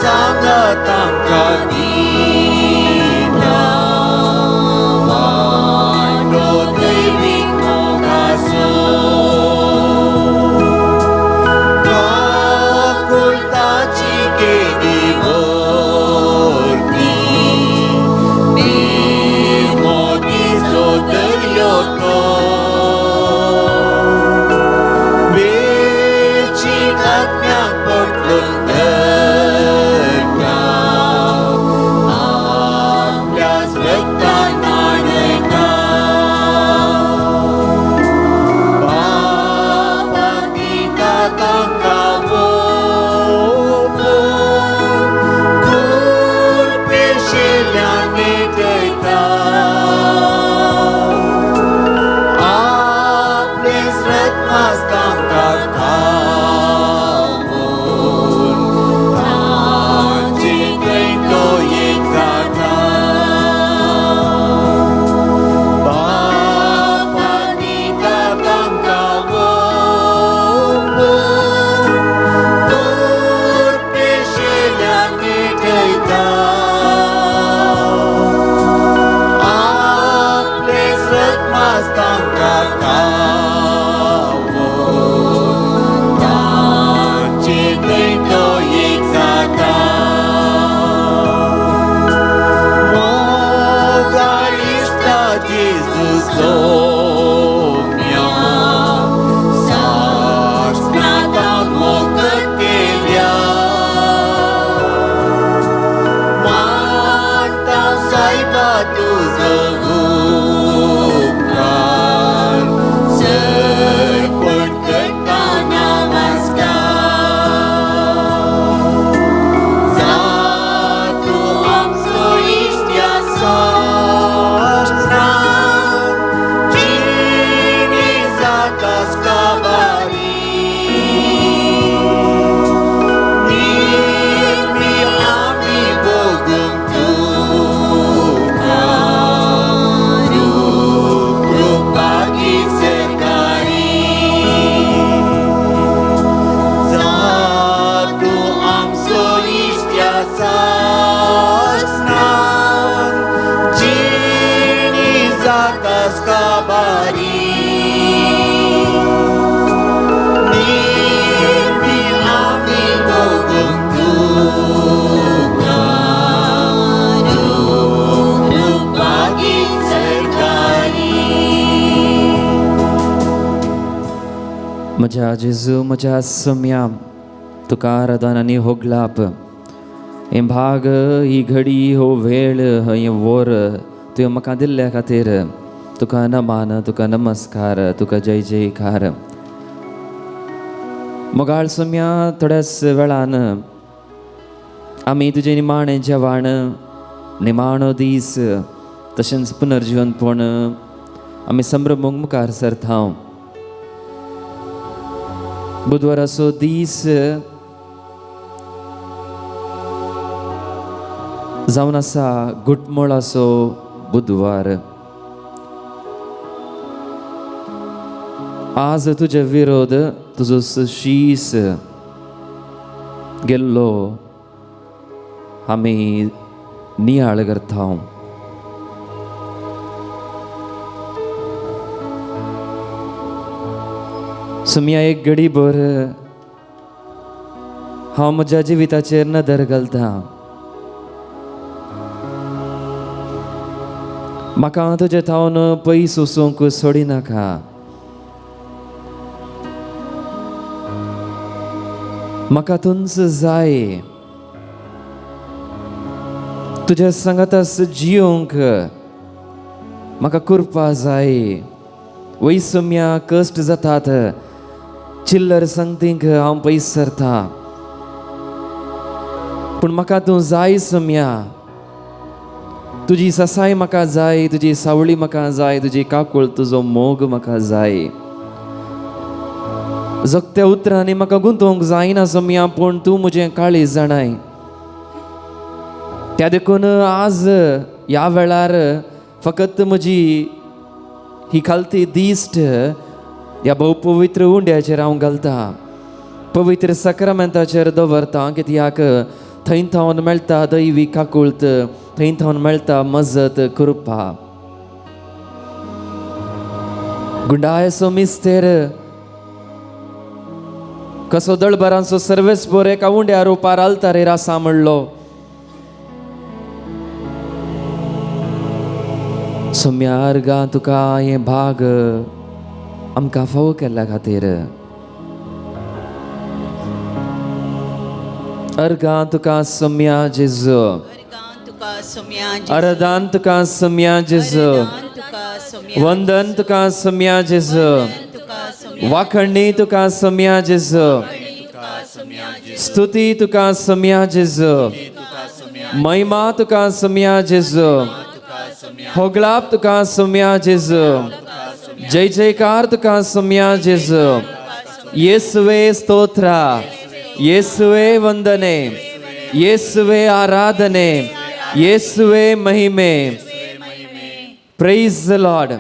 सांगात आमकां दिता वांटो दैवीक मोगाचो काकुळटाची केदी व्हरती मोदीचो दर्यो तो वेचीक आत्म्याक पटलून धरता आपल्या रक्तान न्हाणयता बाबा दिता तांकां ओंपून कुरपेशिल्ल्यान नेटयता आपले रत्मास तांकां खावून तांचे थंय तो एक जाता बाबा दिता तांकां ओंपून कुरपेशिल्ल्यान नेटयता आपले रत्मास तांकां खावून तांचे थंय तो एक जाता मोगाळ इश्टा जेजू सोम्या सासणाक मोग केल्या मानता सायबा तुजो उपकार सर्पण करता नमस्कार जा तूं आमचो इश्ट ह्या सासणाक जिणी जातास काबारी निर्मी आमी भोगूंक तुका रूप रुपागीत सरकारी जा तूं आमचो इश्ट ह्या सासणाक जिणी जातास काबारी निर्मी आमी भोगूंक तुका रूप रुपागीत सरकारी. म्हज्या जेजू, म्हज्या सोम्या, तुका आराधन आनी होगलाप. हें भाग, ही घडी, हो वेळ, हें वोर तुवें म्हाका दिल्ल्या खातीर तुका नमान, तुका नमस्कार, तुका जय जयकार. मोगाळ सोम्या, थोड्याच वेळान आमी तुजें निमाणें जेवण, निमाणो दीस, तशेंच पुनर्जिवनपण आमी संभ्रमूंक मुखार सरता. बुधवाराचो दीस जावन आसा गुटमोळाचो बुधवार. आज तुजे विरोध, तुजो शीस गेल्लो आमी नियाळ करता. सुमया, एक घडी भर हांव म्हज्या जिविताचेर नदर घालता. म्हाका तुजे थावन पयस वचूंक सोडिनाका. म्हाका तुंच जाय. तुज्या सांगातास जियोंक म्हाका कृपा जाय. वय सोम्या, कश्ट जातात, चिल्लर संगतींक हांव पयस सरता, पूण म्हाका तूं जाय सोम्या. तुजी ससाय म्हाका जाय, तुजी सावळी म्हाका जाय, तुजी काकूळ, तुजो मोग म्हाका जाय. जगत्या उतरांनी म्हाका गुंतोवंक जायना सोम्या, पूण तूं म्हजें काळीज जाणाय. त्या देखून आज ह्या वेळार फकत म्हजी ही खालती दिश्ट ह्या भोव पवित्र उंड्याचेर हांव घालता, पवित्र सक्रमेंताचेर दवरता, कित्याक थंय थावन मेळटा दैवी काकुळत, थंय थावन मेळटा मजत कृपा. गुंडायसो मिस्तेर कसो दळबरांचो सर्वेस बोर एका उंड्या रुपार आल्तारेर आसा म्हणलो. सोम्या अर्गां तुका हें भाग आमकां फावो केल्ल्या खातीर. अर्गां तुका सोम्या जेजू, अर्दान तुका सोम्या जेजू, वंदन तुका सोम्या जेजू, वाखणी तुका सोम्या जेजू, स्तुती तुका सोम्या जेजू, महिमा तुका सोम्या जेजू, होगळाप तुका सोम्या जेजू, जय जयकार तुका सोम्या जेजू. येसुवे स्तोत्र, येसुवे वंदने, येसुवे आराधने, येसुवे महिमे. Praise the Lord,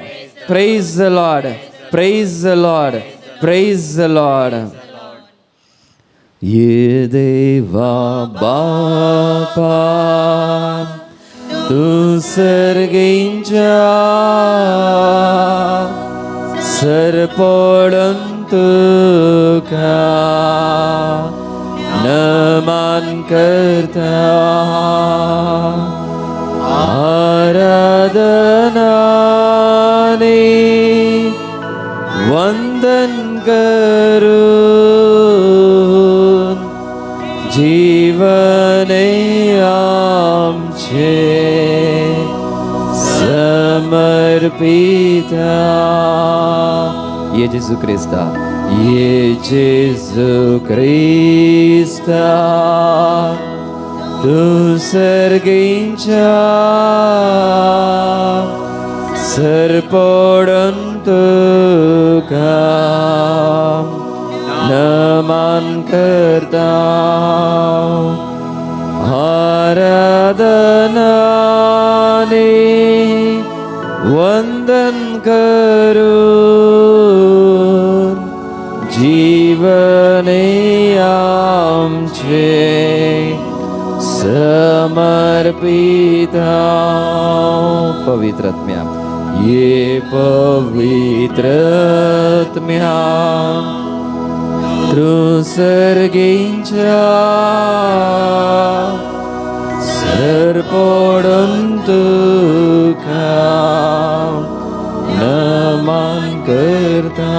praise the Lord, praise the Lord, praise the Lord. ये देवा बापा तूं सर्गींच्या सरपडून तुका नमन करता. आराधनाने वंदन करून जीवने आमचे समर्पिता. ये जेजू क्रिस्ता, ये जेजू क्रिस्ता तूं सर्गींच्या सरपडून तुका नमन करता. आराधनाने वंदन करून जीवने आमचे समर्पिता. पवित्रात्म्या, ये पवित्रात्म्या तूं सर्गींच्या सरपडून तुका नमन करता.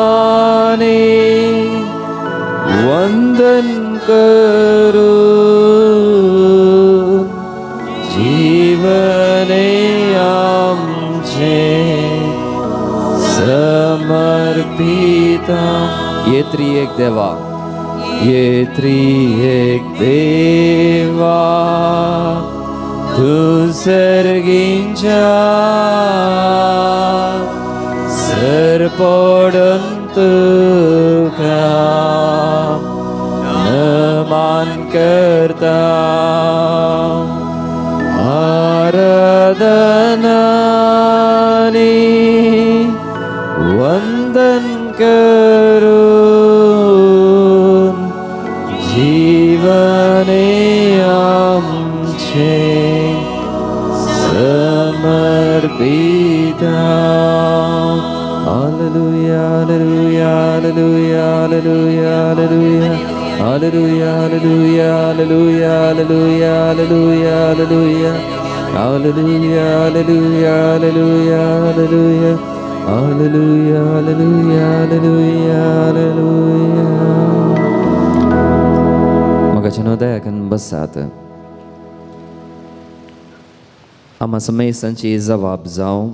आराधनाने वंदन करून जीवने आमचे समर्पिता. ये त्रिएक देवा, ये त्रिएक देवा तूं सर्गींच्या सरपडून तुका नमन करता. आराधनाने वंदन करून जीवने आमचे समर्पिता. Hallelujah, hallelujah, hallelujah, hallelujah, hallelujah. Hallelujah, hallelujah, hallelujah, hallelujah, hallelujah, hallelujah. Hallelujah, hallelujah, hallelujah, hallelujah. Hallelujah, hallelujah, hallelujah, hallelujah. मगाच्या दयाकन बसात. आम्हा समेसांची जबाब जावं.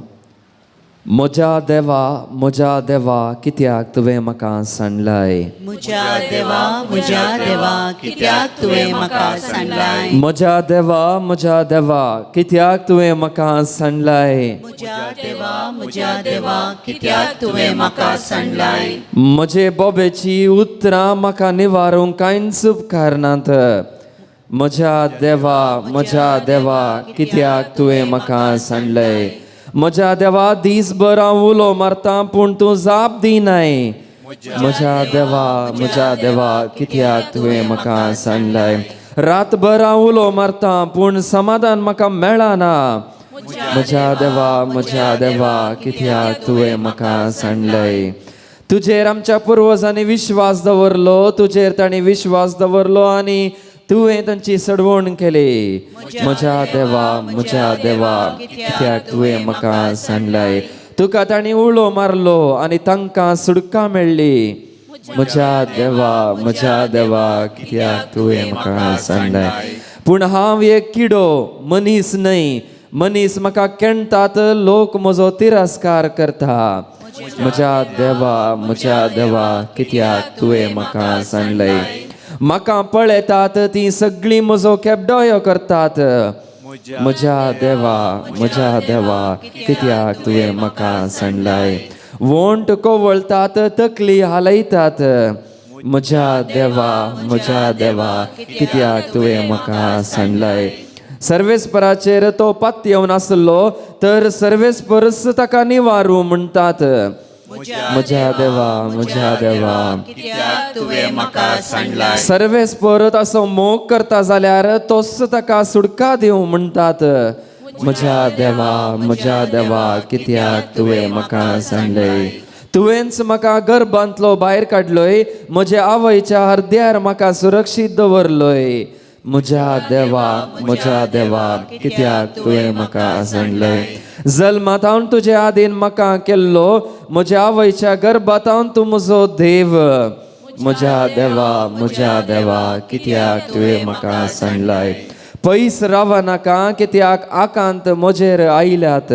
म्हज्या देवा, म्हज्या देवा, कित्याक तुवें म्हाका सांडलाय? म्हज्या देवा, म्हज्या देवा, कित्याक तुवें म्हाका सांडलाय? म्हज्या देवा, म्हज्या देवा, कित्याक तुवें म्हाका सांडलाय? म्हज्या देवा, म्हज्या देवा, कित्याक तुवें म्हाका सांडलाय? म्हजे बोबेची उतरां म्हाका निवारूंक कांयच उपकारनात. म्हज्या देवा, म्हज्या देवा, कित्याक तुवें म्हाका सांडलय? म्हज्या देवा, दीसभर हांव उलो मारता पूण तूं जाप दिनाय. म्हज्या देवा, म्हज्या देवा, कित्याक तुवें म्हाका सांडलाय? रातभर हांव उलो मारता पूण समाधान म्हाका मेळना. म्हज्या देवा, म्हज्या देवा, कित्याक तुवें म्हाका सांडलय? तुजेर आमच्या पुर्वजांनी विश्वास दवरलो, तुजेर तांणी विश्वास दवरलो आनी तुवें तांची सडवण केली. म्हज्या देवा, म्हज्या देवा, कित्याक तुवें म्हाका सांडलय? तुका तांणी उलो मारलो आनी तांकां सुटका मेळ्ळी. म्हज्या देवा, म्हज्या देवा, कित्याक तुवें म्हाका सांडलय? पूण हांव एक किडो, मनीस न्हय. मनीस म्हाका केणटात, लोक म्हजो तिरस्कार करता. म्हज्या देवा, म्हज्या देवा, कित्याक तुवें म्हाका सांडलय? म्हाका पळयतात ती सगळीं म्हजो केबडोयो करतात. म्हज्या देवा, म्हज्या देवा, कित्याक तुवें म्हाका सांडलय? वोंट कोवळतात, तकली हालयतात. म्हज्या देवा, म्हज्या देवा, कित्याक तुवें म्हाका सांडलय? सर्वेस्पराचेर तो पातयेवन आसलो तर सर्वेस्परच ताका निवारू म्हणटात. म्हज्या देवा, म्हज्या देवा, कित्याक तुवें म्हाका सांडलाय? सर्वेस्पर ताचो मोग करता जाल्यार तोच ताका सुटका दिवं म्हणटात. म्हज्या देवा, म्हज्या देवा, कित्याक तुवें म्हाका सांडलय? तुवेंच म्हाका गर्भांतलो भायर काडलोय, म्हज्या आवयच्या हरद्यार म्हाका सुरक्षीत दवरलोय. म्हज्या देवा, म्हज्या देवा, कित्याक तुवें म्हाका सांडलय? जल्मातावन तुजे आदीन म्हाका केल्लो, म्हज्या आवयच्या गर्भातावन तूं म्हजो देव. म्हज्या देवा, म्हज्या देवा, कित्याक तुवें म्हाका सांडलय? पयस राव नाका, कित्याक आकांत म्हजेर आयल्यात.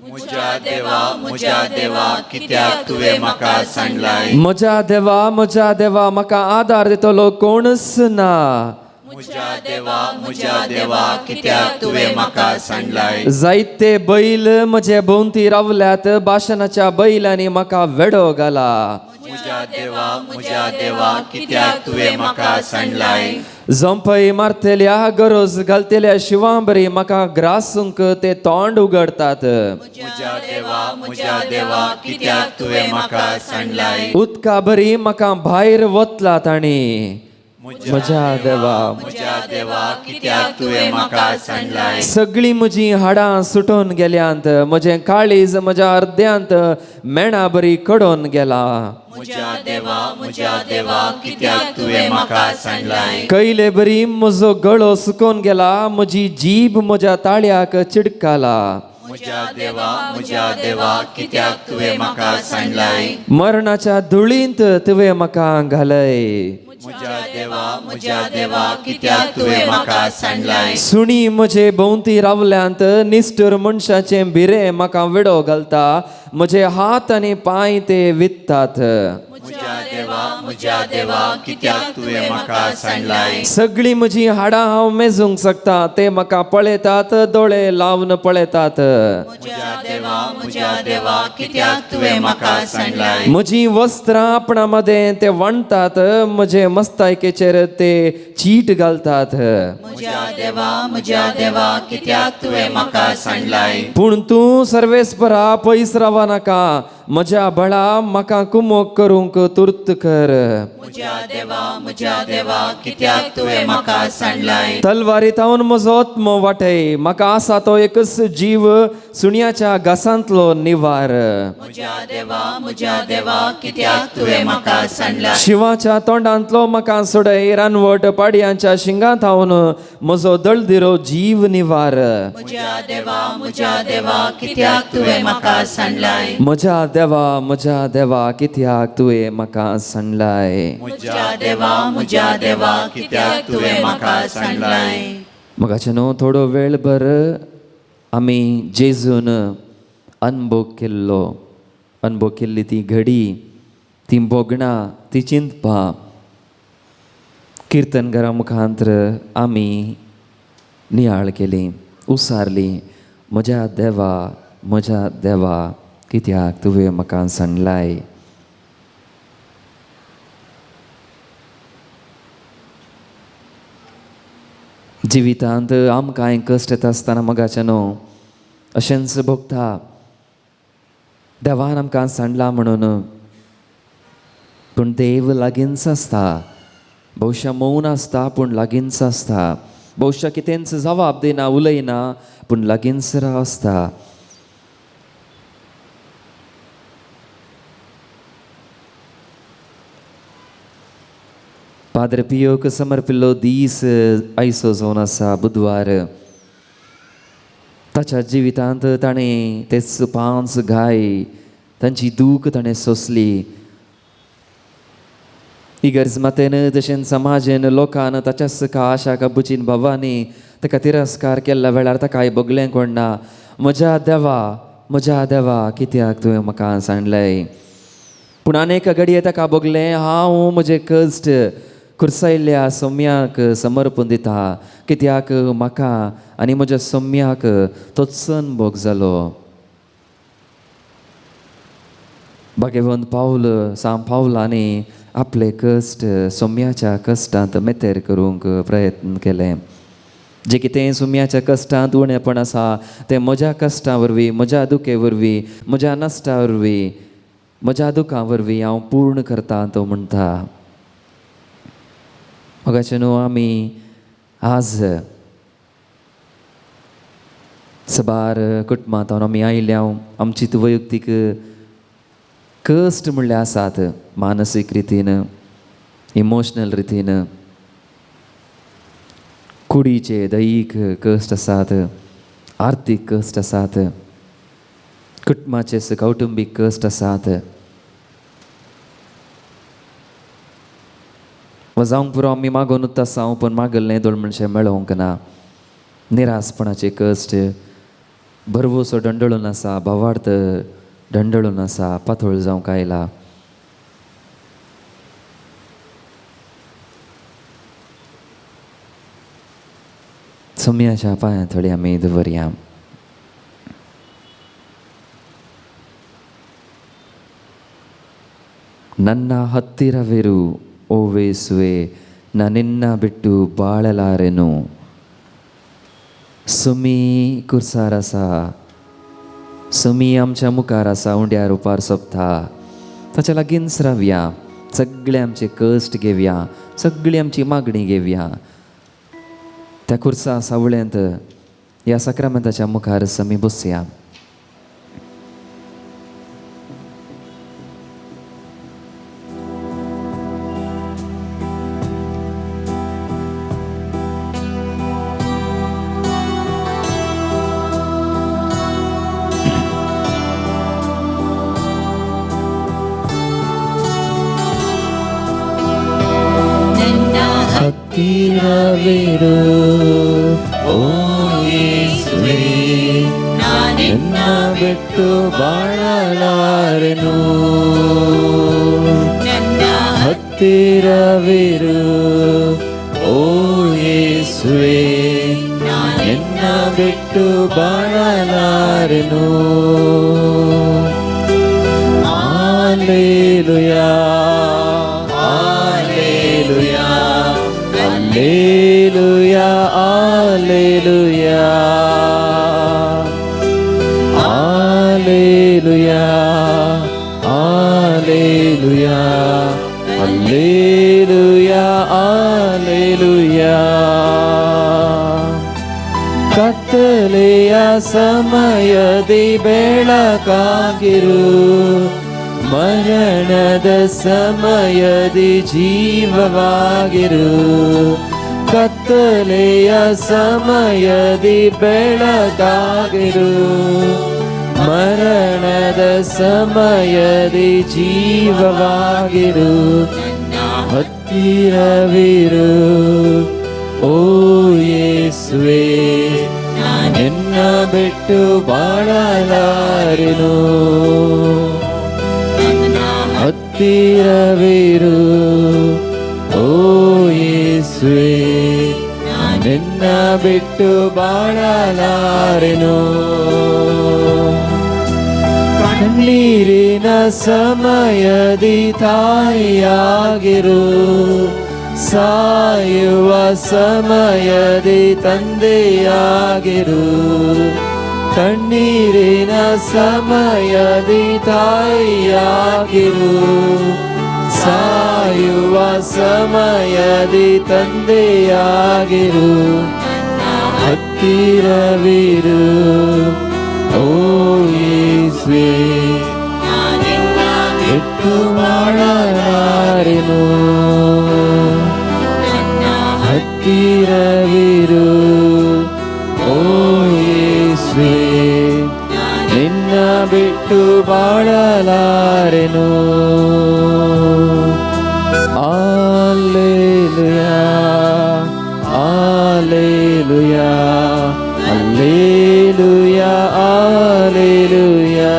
म्हज्या देवा, म्हज्या देवा, कित्याक तुवें म्हाका सांडलाय? म्हज्या देवा, म्हज्या देवा, म्हाका आदार दितलो कोणच ना. म्हज्या देवा, म्हज्या देवा, कित्याक तुवें म्हाका सांडलाय? जायते बैल म्हजे भोंवती रावल्यात, भाशणाच्या बैलांनी म्हाका वेडो घाला. म्हज्या देवा, म्हज्या देवा, कित्याक तुवें म्हाका सांडलाय? झोंपय मारतल्या, गरज घालतल्या शिवांबरी म्हाका ग्रासूंक ते तोंड उगडतात. म्हज्या देवा, म्हज्या देवा, कित्याक तुवें म्हाका सांडलाय? उदका बरी म्हाका भायर वतला तांणी. म्हज्या देवा, म्हज्या देवा, कित्याक तुवें म्हाका सांडलाय? सगळीं म्हजीं हाडां सुटून गेल्यांत, म्हजें काळीज म्हज्या अर्द्यांत मेणा बरी कडोवन गेला. म्हज्या देवा, म्हज्या देवा, कित्याक तुवें म्हाका सांडलाय? कयले बरी म्हजो गळो सुकोवन गेला, म्हजी जीब म्हज्या ताळ्याक चिडकाला. म्हज्या देवा, म्हज्या देवा, कित्याक तुवें म्हाका सांडलाय? मरणाच्या धुळींत तुवें म्हाका घालय. म्हज्या देवा, म्हज्या देवा, कित्याक तुवें म्हाका सांडलाय? सुणी म्हजे भोंवती रावल्यांत, निश्ठूर मनशाचें भिरें म्हाका विडो घालता, म्हजे हात आनी पांय ते वित्तात. म्हज्या देवा, म्हज्या देवा, कित्याक तुवें म्हाका सांडलाय? सगळीं म्हजीं हाडां हांव मेजूंक शकता, ते म्हाका पळयतात, दोळे लावन पळयतात. म्हज्या देवा, म्हज्या देवा, कित्याक तुवें म्हाका सांडलाय? म्हजीं वस्त्रां आपणा मदें ते वणटात, म्हजे मस्तायकेचेर ते चीट घालतात. म्हज्या देवा, म्हज्या देवा, कित्याक तुवें म्हाका सांडलाय? पूण तूं सर्वेस्परा पयस राव नाका, म्हज्या बळा म्हाका कुमोक करूंक तुर्त कर. म्हज्या देवा, म्हज्या देवा, कित्याक तुवें म्हाका सांडलाय? तलवारी तावन म्हजो आत्मो वाटय, म्हाका आसा तो एकच जीव सुण्याच्या घासांतलो निवार. म्हज्या देवा, म्हज्या देवा, कित्याक तुवें म्हाका सांडलाय? शिवाच्या तोंडांतलो म्हाका सोडय, रानवट पाडयांच्या शिंगां थावन म्हजो दळदिरो जीव निवार. म्हज्या देवा, म्हज्या देवा, कित्याक तुवें म्हाका सांडलाय? म्हज्या देवा, म्हज्या देवा, कित्याक तुवें म्हाका सांडलाय? म्हज्या देवा, म्हज्या देवा, कित्याक तुवें म्हाका सांडलाय? मगाचे न्हू थोडो वेळ भर आमी जेजून अनभोग केल्लो, अनभोग केल्ली ती घडी, ती भोगणां, ती चिंतपां किर्तनघरा मुखांतर आमी नियाळ केली, उसारली. म्हज्या देवा, म्हज्या देवा, कित्याक तुवें म्हाका सांडलाय? जिवितांत आमकां कश्ट येता आसतना मगाचें न्हू अशेंच भोगता, देवान आमकां सांडलां म्हणून. पूण देव लागींच आसता. भोवशा मौन आसता पूण लागींच आसता. भोवशा कितेंच जबाब दिना, उलयना, पूण लागींच आसता. पाद्रे पियोक समर्पिल्लो दीस आयचो जावन आसा बुधवार. ताच्या जिवितांत ताणें तेच 5 गाय तांची दूख ताणें सोंसली. इगर्ज मातेन तशेंच समाजेन लोकान ताच्याच आशा कबुचीन भावांनी ताका तिरस्कार केल्ल्या वेळार ताका भोगलें कोण ना. म्हज्या देवा, म्हज्या देवा, कित्याक तुवें म्हाका सांडलें? पूण आनी एका घडये ताका भोगलें, हांव म्हजें कश्ट खुर्सायल्ल्या सोम्याक समर्पून दिता, कित्याक म्हाका आनी म्हज्या सोम्याक तोच अनभोग जालो. भाग्यवंत पावल सांव पावलांनी आपले कश्ट सोम्याच्या कश्टांत मेतेर करूंक प्रयत्न केले. जे कितें सोम्याच्या कश्टांत उणेपण आसा तें म्हज्या कश्टां वरवीं, म्हज्या दुखे वरवीं, म्हज्या नश्टा वरवीं, म्हज्या दुखां वरवीं हांव पूर्ण करता तो म्हणटा. मोगाचे न्हू, आमी आज सबार कुटुंबांत आमी आयल्या. आमची वैयक्तीक कश्ट म्हणल्यार आसात, मानसीक रितीन, इमोशनल रितीन, कुडीचे दैहीक कश्ट आसात, आर्थीक कश्ट आसात, कुटुंबाचे कौटुंबीक कश्ट आसात. जावंक पुरो आमी मागोनूच आसा, पूण मागल्लें दोळ मनशें मेळोवंक ना. निरासपणाचे कश्ट, भरवंसो दंडळून आसा, भावार्थ दंडळून आसा, पातळ जावंक आयला. सोम्याच्या पांयां थोडी आमी दवरया. ನನ್ನ ಹತ್ತಿರವಿರು ಓ ಯೇಸುವೆ, ನಾನಿನ್ನ ಬಿಟ್ಟು ಬಾಳಲಾರೆನು. सुमी कुर्सार आसा, सुमी आमच्या मुखार आसा, उंड्या रुपार सोंपता. ताच्या लागींच रावया, सगळे आमचे कश्ट घेवया, सगळी आमची मागणी घेवया. त्या कुर्सा सावळेंत ह्या साक्रामेंताच्या मुखार आमी बसया. ಹತ್ತಿರವಿರು ಓ ಯೇಸುವೆ, ನಿನ್ನ ಬಿಟ್ಟು ಬಾಳಲಾರೆನು. ಹತ್ತಿರವಿರು ಓ ಯೇಸುವೆ, ನಿನ್ನ ಬಿಟ್ಟು ಬಾಳಲಾರೆನು. Hallelujah, hallelujah, hallelujah, hallelujah, hallelujah, hallelujah, hallelujah, hallelujah. ಕತ್ತಲೆಯ ಸಮಯದಿ ಬೆಳಕಾಗಿರು, ಮರಣದ ಸಮಯದಿ ಜೀವವಾಗಿರು. ಕತ್ತಲೆಯ ಸಮಯದಿ ಬೆಳಕಾಗಿರು, ಮರಣದ ಸಮಯದಿ ಜೀವವಾಗಿರು. ಹತ್ತಿರವಿರು ಓ ಯೇಸುವೆ, ನಿನ್ನ ಬಿಟ್ಟು ಬಾಳಲಾರೆನು. ಹತ್ತಿರವಿರು ಓ ಯೇಸುವೆ, ನಿನ್ನ ಬಿಟ್ಟು ಬಾಳಲಾರೆನು. ಕಣ್ಣೀರಿನ ಸಮಯದಿ ತಾಯಿಯಾಗಿರು, ಸಾಯುವ ಸಮಯದಿ ತಂದೆಯಾಗಿರು. ಕಣ್ಣೀರಿನ ಸಮಯದಿ ತಾಯಿಯಾಗಿರು, ಸಾಯುವ ಸಮಯದಿ ತಂದೆಯಾಗಿರು, ಹತ್ತಿರವಿರು ಓ ಯೇಸುವೇ, ಬಿಟ್ಟು ಮಾಡಲಾರೆನು. ಹತ್ತಿರವಿರು ಓ ಯೇಸುವೇ, ನಿನ್ನ ಬಿಟ್ಟು ಬಾಳಲಾರೆನು. Alleluia, alleluia, alleluia, alleluia,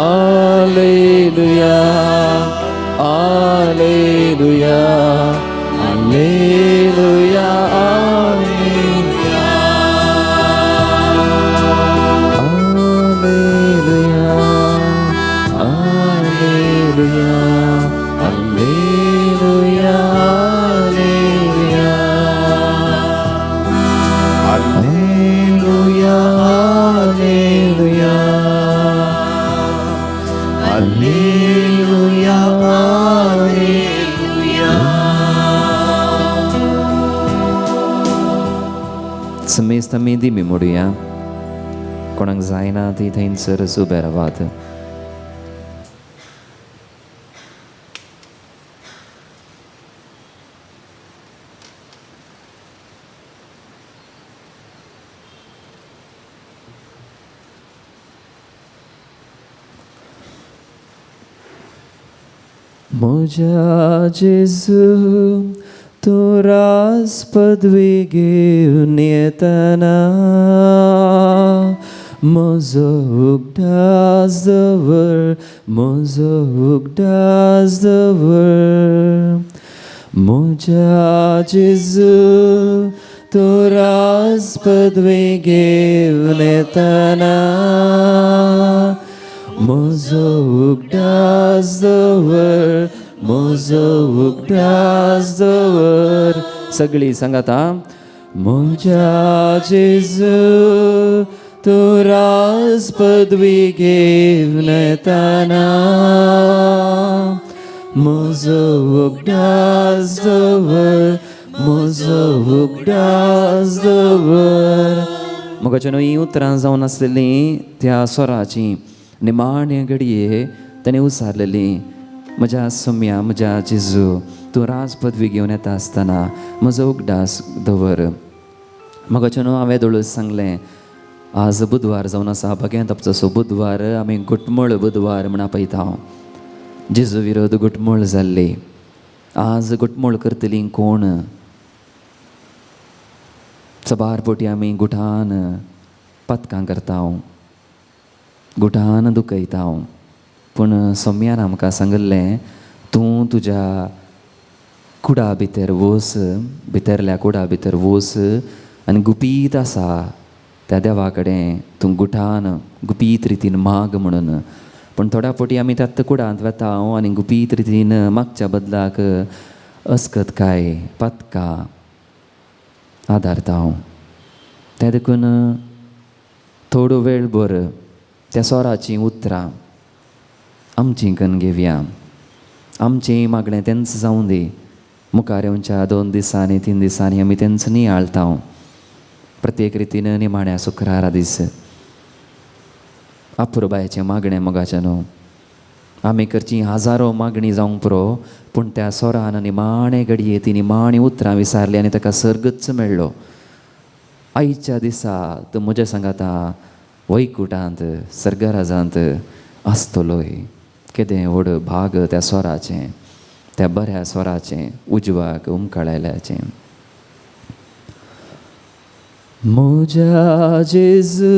alleluia, alleluia, alleluia, alleluia, alleluia, alleluia, alleluia, alleluia, alleluia, alleluia. समेस्त आमी दिमी मोडुया, कोणाक जायना ती थंयसर उबे रावात. म्हज्या जेजू तूं राज पदवी घेवन येतना, म्हजो उगडास दवर, म्हजो उगडास दवर. म्हज्या जेजू तूं राज पदवी घेवन येतना, म्हजो उगडास दवर, म्हजो उगडास दवर. सगळी सांगात, म्हज्या जेजू तूं राज पदवी घेवन येतना, म्हजो उगडास दवर, म्हजो उगडास दवर. मोगाच्यानो, हीं उतरां जावन आसलेलीं त्या स्वराचीं निमाणे घडये ताणें उसारलेली, म्हज्या सोम्या, म्हज्या जेजू तूं राज पदवी घेवन येता आसतना म्हजो उगडास दवर. मोगाच्यानो, हांवें दोळूच सांगलें, आज बुधवार जावन आसा, बगेंत आपचो बुधवार आमी घुटमळ बुधवार म्हण आपयता. जेजू विरोध घुटमळ जाल्ली, आज घुटमळ करतली कोण? सबार पोटी आमी गुठान पथकां करता, गुठान दुखयता, पूण सोम्यान आमकां सांगिल्लें, तूं तुज्या कुडा भितर वस, भितरल्या कुडा भितर वस आनी गुपीत आसा त्या देवा कडेन तूं गुठान गुपीत रितीन माग म्हणून. पूण थोड्या फावटी आमी त्याच कुडांत वता आनी गुपीत रितीन मागच्या बदलाक अस्कत काय पथकां आदारता. तें देखून थोडो वेळ भर त्या सोराचीं उतरां आमचीं कन्न घेवया, आमचें मागणें तेंच जावं दी. मुखार येवच्या 2 दिसांनी 3 दिसांनी आमी तेंच नियाळता. प्रत्येक रितीन निमाण्या शुक्रारा दीस अपुरबायेचें मागणें मोगाचें न्हू, आमी करची हजारो मागणी जावंक पुरो, पूण त्या सोरान निमाणे घडये ती निमाणी उतरां विसारली आनी ताका सर्गच मेळ्ळो. आयच्या दिसा तूं म्हज्या सांगाता वैकुटांत सर्गराजांत आसतलोय. केदें व्हड भाग त्या स्वराचें, त्या बऱ्या स्वराचें उजवाक उमकाळयल्याचें. म्हज्या जेजू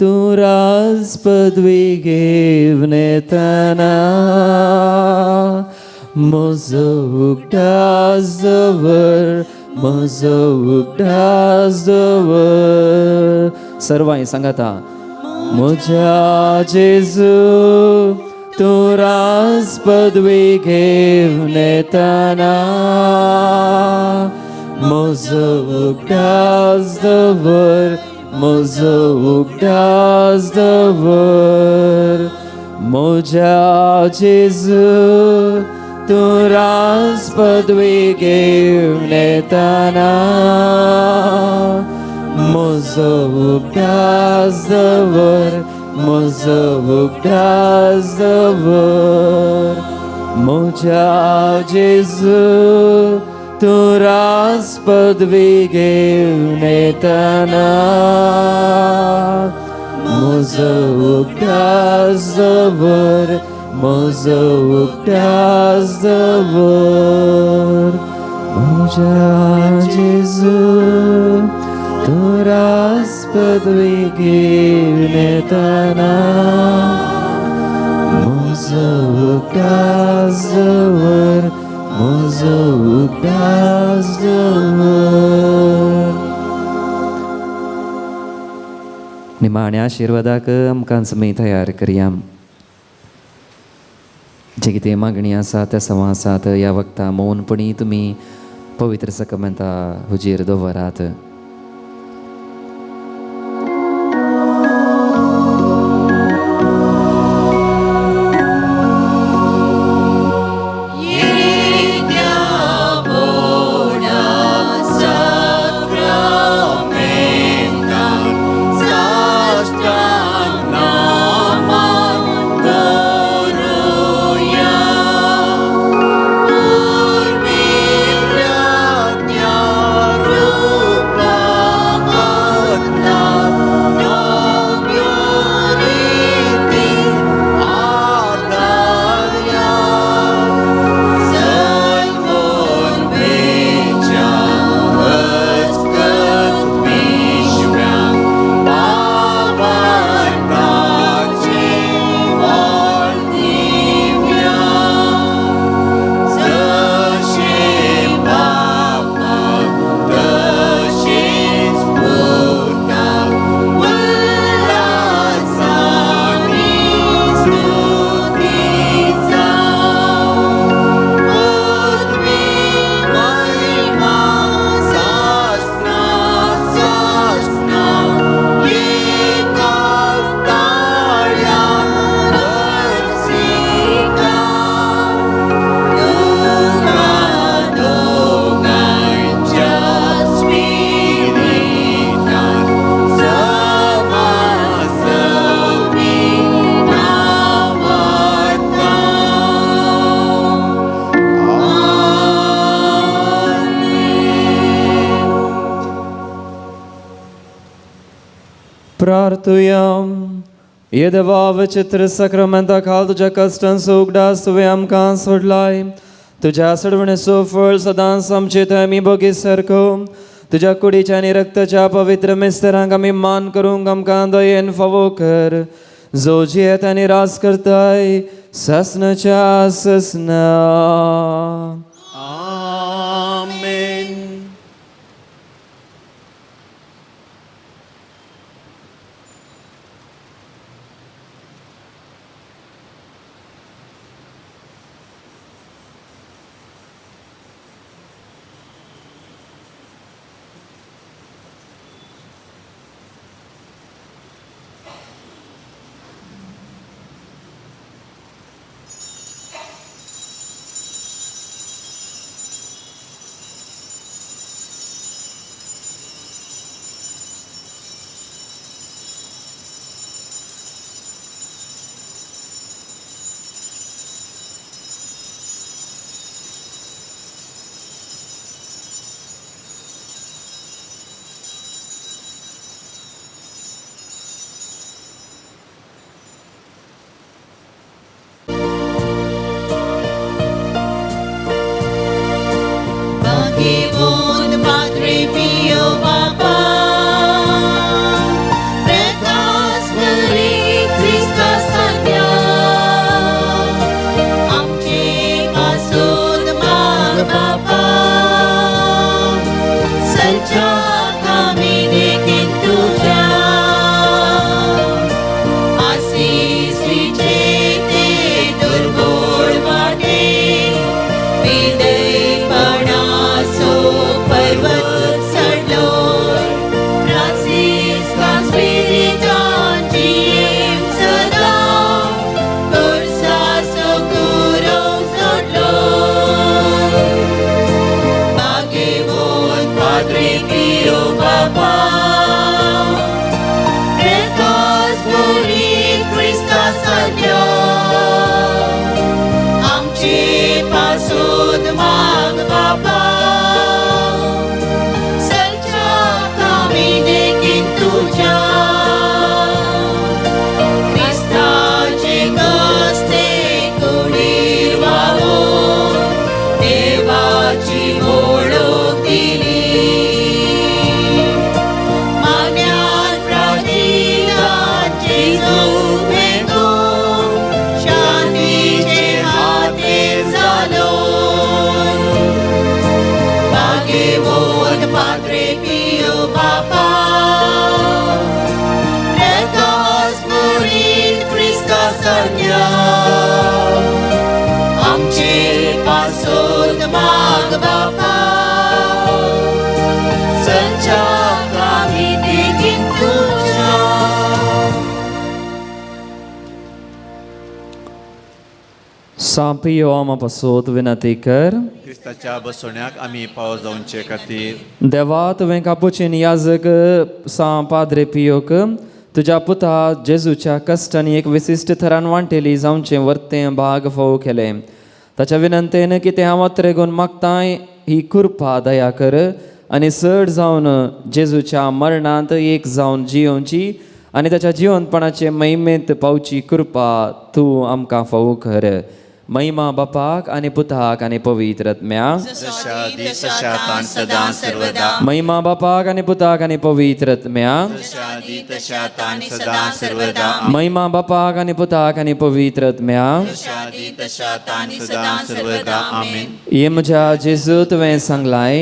तूं राज पदवी घेवन येतना, म्हजो उगडास दवर, म्हजो उगडास दवर. सर्वांय सांगाता, म्हज्या जेजू तूं राज पदवी घेवन येतना, म्हजो उगडास दवर, म्हजो उगडास दवर, म्हज्या जेजू तूं राज पदवी घेवन येतना म्हजो उगडास दवर म्हजो उगडास दवर म्हज्या जेजू तूं राज पदवी घेवन येतना म्हजो उगडास दवर म्हजो उगडास दवर म्हज्या जेजू तूं राज पदवी घेवन येतना म्हजो उगडास दवर म्हजो उगडास दवर. निमाण्या आशिर्वादाक आमकां आमी तयार करया. जे कितें मागणी आसा त्या सवां आसात ह्या वखदां मौनपणी तुमी पवित्र सकमेंता हुजीर दवरात. प्रार्थुयाम. ये देवा विचित्र सक्रमेंता खाल तुज्या कश्टांचो उगडास तुवें आमकां सोडलाय. तुज्या सोडवणेचो फळ सदांच आमचे थंय आमी भोगी सारको तुज्या कुडीच्या आनी रक्ताच्या पवित्र मिस्तरांक आमी मान करूंक आमकां दयेन फावो कर, जो जियेत आनी राज करताय ससनाच्या ससना. आमेन. माग बापा सच्चा कामी देगीन तुज्या. सांपियो आमा पासत विनंती कर. क्रिस्ताच्या बसवण्याक आमी पावस जावचे खातीर. देवा, तुवें कापुचीन याजक सां पाद्रे पियोक तुज्या पुता जेजूच्या कश्टांनी एक विशिश्ट थरान वांटेली जावचें वर्तें भाग फोव केलें. ताच्या विनंतेन कितें हांव अत्रेगून मागताय ही कृपा दया कर आनी चड जावन जेजूच्या मरणांत एक जावन जियोवची आनी ताच्या जिवनपणाचे महिमेंत पावची कृपा तूं आमकां फावो कर. महिमा बापाक आनी पुताक आनी पवित्र आत्म्याक. जशा आदी तशा आतां आनी सदां सर्वदा. महिमा बापाक आनी पुताक आनी पवित्र आत्म्याक. जशा आदी तशा आतां आनी सदां सर्वदा. महिमा बापाक आनी पुताक आनी पवित्र आत्म्याक. जशा आदी तशा आतां आनी सदां सर्वदा. आमेन. ये म्हज्या जेजू, तुवें सांगलाय,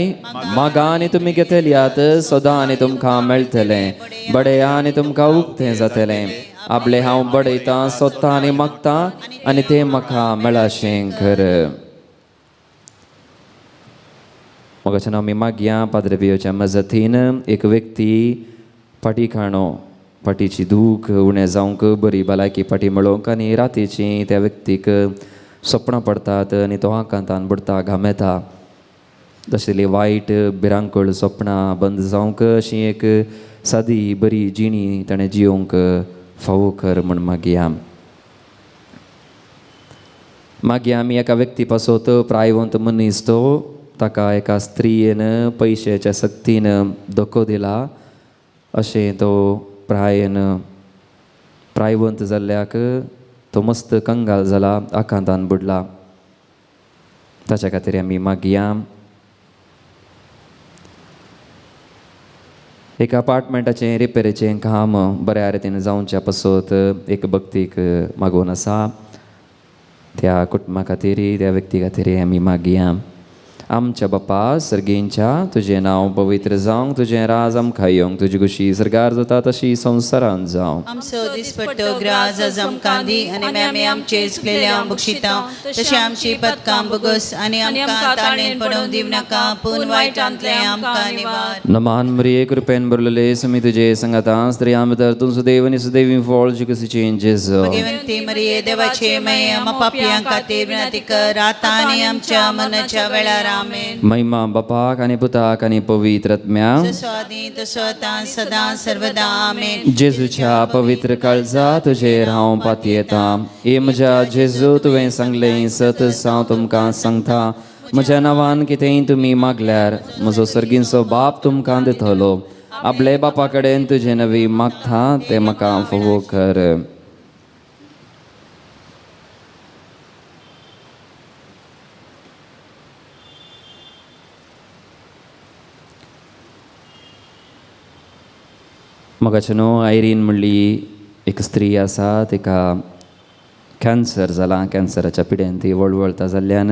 मागा आनी तुमी घेतल्यात, सदां आनी तुमकां मेळटलें, बडया आनी तुमकां उक्तें जातलें. आपलें हांव बडयतां, सोदतां आनी मागतां आनी तें म्हाका मेळाशें कर. मोगाच्यान आमी मागया पाद्रे पियोच्या मजतीन एक व्यक्ती फाटी खाणो फाटीची दूख उणें जावंक, बरी भलायकी फाटी मेळोवंक आनी रातीची त्या व्यक्तीक सपनां पडटात आनी तो आकांतान बुडटा, घामेता. तशें वायट भिरांकूळ सपनां बंद जावंक अशी एक सादी बरी जिणी ताणें जियोवंक फावो कर म्हूण मागया. मागीर आमी एका व्यक्ती पासत, प्रायवंत मनीस तो, ताका एका स्त्रियेन पयशेच्या सक्तीन धोको दिला. अशें तो प्रायन प्रायवंत जाल्ल्याक तो मस्त कंगाल जाला, आकांतान बुडला. ताच्या खातीर आमी मागया. एका अपार्टमेंटाचें रिपेरीचें काम बऱ्या रितीन जावच्या पासत एक भक्तीक मागून आसा. त्या कुटुंबा खातीर, त्या व्यक्ती खातीर आमी मागया. आमच्या बापा सर्गींच्या, तुजें नांव पवित्र जावंक, तुजें राज आमकां येवंक, तुजी खुशी सरकार जाता तशी संवसारांत जावं. आमचो दिसपट्टो ग्रास आज आमकां दी आनी आमी आमचे चुकलेल्या बक्षिता तशें आमची पदकां बगस आनी आमकां ताणें पडोवंक दिवं नाका, पूण वायटांतलें आमकां निवार. नमान मरिये, कृपेन भरलेले, समी तुजे संगता, स्त्रियां भितर तूं सुदैव आनी सुदैवी फळ जिकसीचें जेजू. भगवंती मरिये, देवाचे माये, आमा पापयां खातीर विनंती कर आतां आनी आमच्या मनाच्या वेळार. आमेन. महिमा बापाक आनी पुताक आनी पवित्र आत्म्याक. जसो आदी तसो आतां सदां सर्वदा. आमेन. जेजूच्या पवित्र काळजा तुजेर हांव पातयेतां. ए म्हज्या जेजू, तुवें सांगलें, सत हांव तुमकां सांगता, म्हज्या नांवान कितेंय तुमी मागल्यार म्हजो सर्गींचो बाप तुमकां दितलो. आपले बापा कडेन तुजें नवी मागता तें म्हाका फावो कर. मोगाचे न्हू, आयरीन म्हणली एक स्त्री आसा, तिका कॅन्सर जाला. कॅन्सराच्या पिडेन ती वळवळता जाल्ल्यान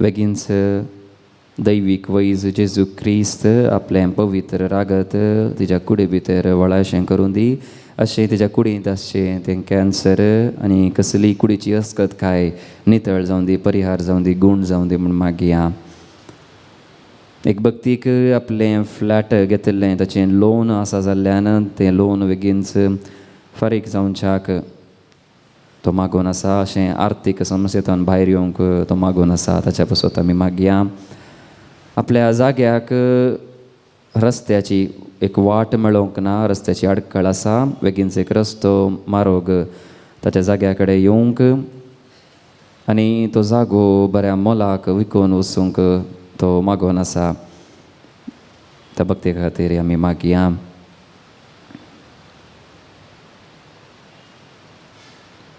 बेगीनच दैवीक वैज जेजू क्रिस्त आपलें पवित्र रागत तिच्या कुडी भितर वळाशें करूं दी. अशें तिच्या कुडींत आसचें तें कॅन्सर आनी कसली कुडीची अस्कत काय नितळ जावं दी, परिहार जावं दी, गूण जावं दी म्हूण मागया. एक भक्तीक आपलें फ्लॅट घेतिल्लें, ताचें लोन आसा जाल्ल्यान तें लोन बेगीनच फारीक जावच्याक तो मागून आसा. अशें आर्थीक समस्येंतल्यान भायर येवंक तो मागून आसा. ताच्या पासत आमी मागया. आपल्या जाग्याक रस्त्याची एक वाट मेळोवंक ना, रस्त्याची आडखळ आसा. बेगीनच एक रस्तो मारोग ताच्या जाग्या कडेन येवंक आनी तो जागो बऱ्या मोलाक विकून वचूंक तो मागून आसा. त्या भक्ती खातीर आमी मागया.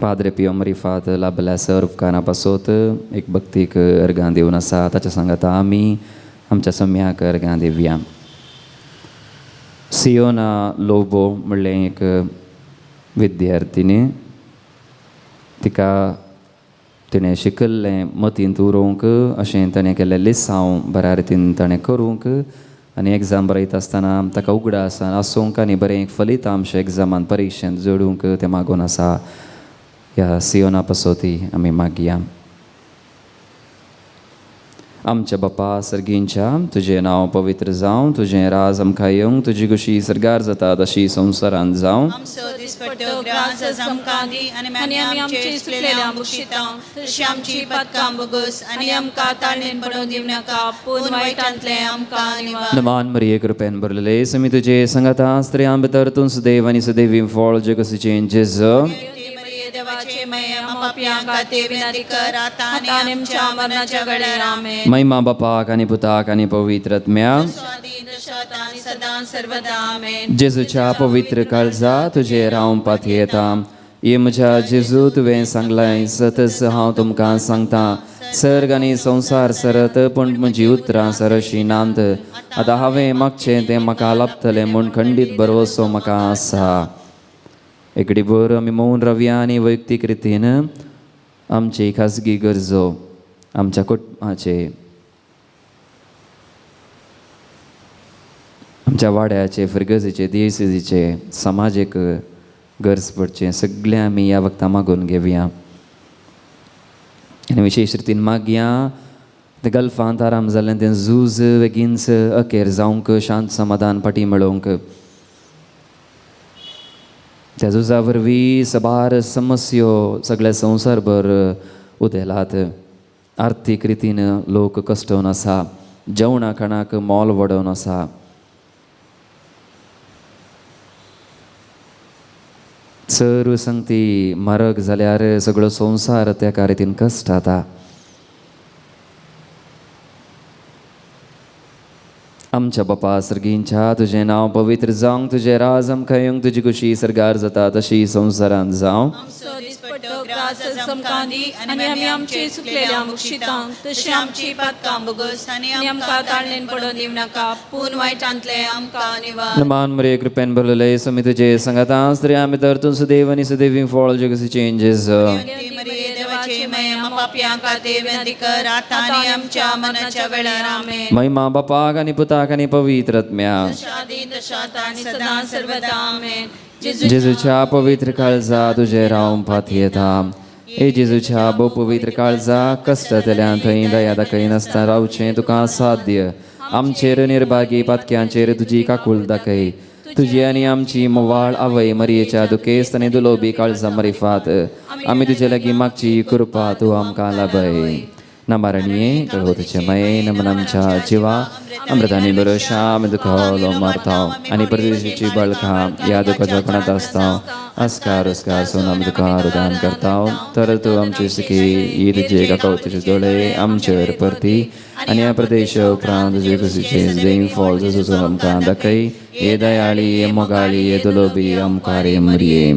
पाद्रे पियो मरिफात लाभल्या सर उपकारां पासत एक भक्तीक अर्गां दिवन आसा. ताच्या सांगाता आमी आमच्या सम्याक अर्गां दिवया. सियोना लोबो म्हणलें एक विद्यार्थिनी, तिका तिणें शिकल्लें मतींत उरोवंक अशें ताणें केल्लें लिसांव बऱ्या रितीन ताणें करूंक आनी एग्जाम बरयता आसतना ताका उगडास आसूंक आनी बरें एक फलितांश एग्जामान परिक्षेंत जोडूंक तें मागून आसा. ह्या सियोना पासत आमी मागया. आमच्या बापा सर्गींच्या तुजें नांव पवित्र जावं, तुजें राज आमकां येवंक, तुजी खुशी सर्गार जाता तशी संवसारांत जावं. आमचो दिसपट्टो ग्रास आज आमकां दी आनी आमी आमचे चुकलेल्या बक्षिता तशी आमची पदकां बोगस आनी आमकां ताळणेन पडोवंक दिवं नाका, पूण वायटांतलें आमकां निवार. नमान मरिये, कृपेन भरलेले, समी तुजे संगता, स्त्रियां भितर तूं सुदैव आनी सुदैवी फळ जगसीचें जेजू. मरिये देवाचे माये, आमा पापयां खातीर विनंती कर, आतां आनी आमच्या मरणाच्या वेळार. आमेन. महिमा बापाक आनी पुताक आनी पवित्र आत्म्या. स्वाधीन तशात आनी सदां सर्वदा. आमेन. जेजूच्या पवित्र काळजा, तुजेर हांव पातयेता. ये म्हज्या जेजू, तुवें सांगलाय, सतच हांव तुमकां सांगता, सर्ग आनी संवसार सरत पूण म्हजी उतरां सरशी नांत. आतां हांवें मागचें तें म्हाका लाभतलें म्हूण खंडीत भरवसो म्हाका आसा. एकडे भर आमी मौन रावया आनी वैयक्तीक रितीन आमची खाजगी गरजो, आमच्या कुटुंबाचे, आमच्या वाड्याचे, फिरगजेचे, देसीचे, समाजीक गरज पडचें सगळें आमी ह्या वखदां मागून घेवया. आनी विशेश रितीन मागया ते गल्फांत आराम जाल्लें तें झूज बेगीनच अखेर जावंक, शांत समाधान फाटीं मेळोवंक. त्या झुजा वरवीं साबार समस्यो सगळ्या संवसारभर उदेलात. आर्थीक रितीन लोक कश्टोवन आसा, जेवणा खाणाक मोल वाडोवन आसा. सर्व संगती म्हारग जाल्यार सगळो संवसार त्या रितीन कश्ट जाता. आमच्या बापा सर्गींच्या, तुजें नांव पवित्र जावंक, तुजें राज आमकां येवंक, तुजी खुशी सर्गार जाता तशी संवसारांत जावं. आमचो दिसपट्टो ग्रास आज आमकां दी आनी आमी आमचे चुकलेल्या बक्षितांक तशी आमची पातकां बोगस आनी आमकां ताळणेन पडोवंक दिवं नाका, पूण वायटांतलें आमकां निवार. नमान मरिये, कृपेन भरलेले, समी तुजे संगता, स्त्रियां भितर तूं सुदैव आनी सुदैवी फळ जगसीचें जेजू. मरिये देवाचे माये, आमा पापयां खातीर विनंती कर, आतां आनी आमच्या मरणाच्या वेळार. आमेन. महिमा बापाक आनी पुताक आनी पवित्र आत्म्या. आदी तशात आनी सदां सर्वदा. आमेन. जेजूच्या पवित्र काळजा, तुजेर हांव पातयेता. ए जेजूच्या भोव पवित्र काळजा, कश्ट जातल्या थंय दया दाखयनासतना रावचें तुका साध्य. आमचेर निर्भागी पातक्यांचेर तुजी काकूल दाखय. तुजी आनी आमची मोवाळ आवय मरियेच्या दुखेस्त आनी दुलोबी काळजा मरिफात आमी तुजे लागीं मागची कृपा तूं आमकां लाभय. नमरणीये कळवतचे मये, नमन आमच्या जिवा अमृतानी बरोशा, आमी दुखवलो मारताव आनी परदेशीची बळखा ह्या दुखाच्या कोणात आसता अस्कार उसकार सोन आमी तुका रुदान करताव. तर तूं आमची सुखी ही तुजे काकवतीचे दोळे आमचेर परती आनी ह्या प्रदेश उपरांत तुजे कुशीचे देव फॉल जसो आमकां दाखय. हे दयाळी, हे मोगाळी, हे दुलोबी आमकां रे मरिये.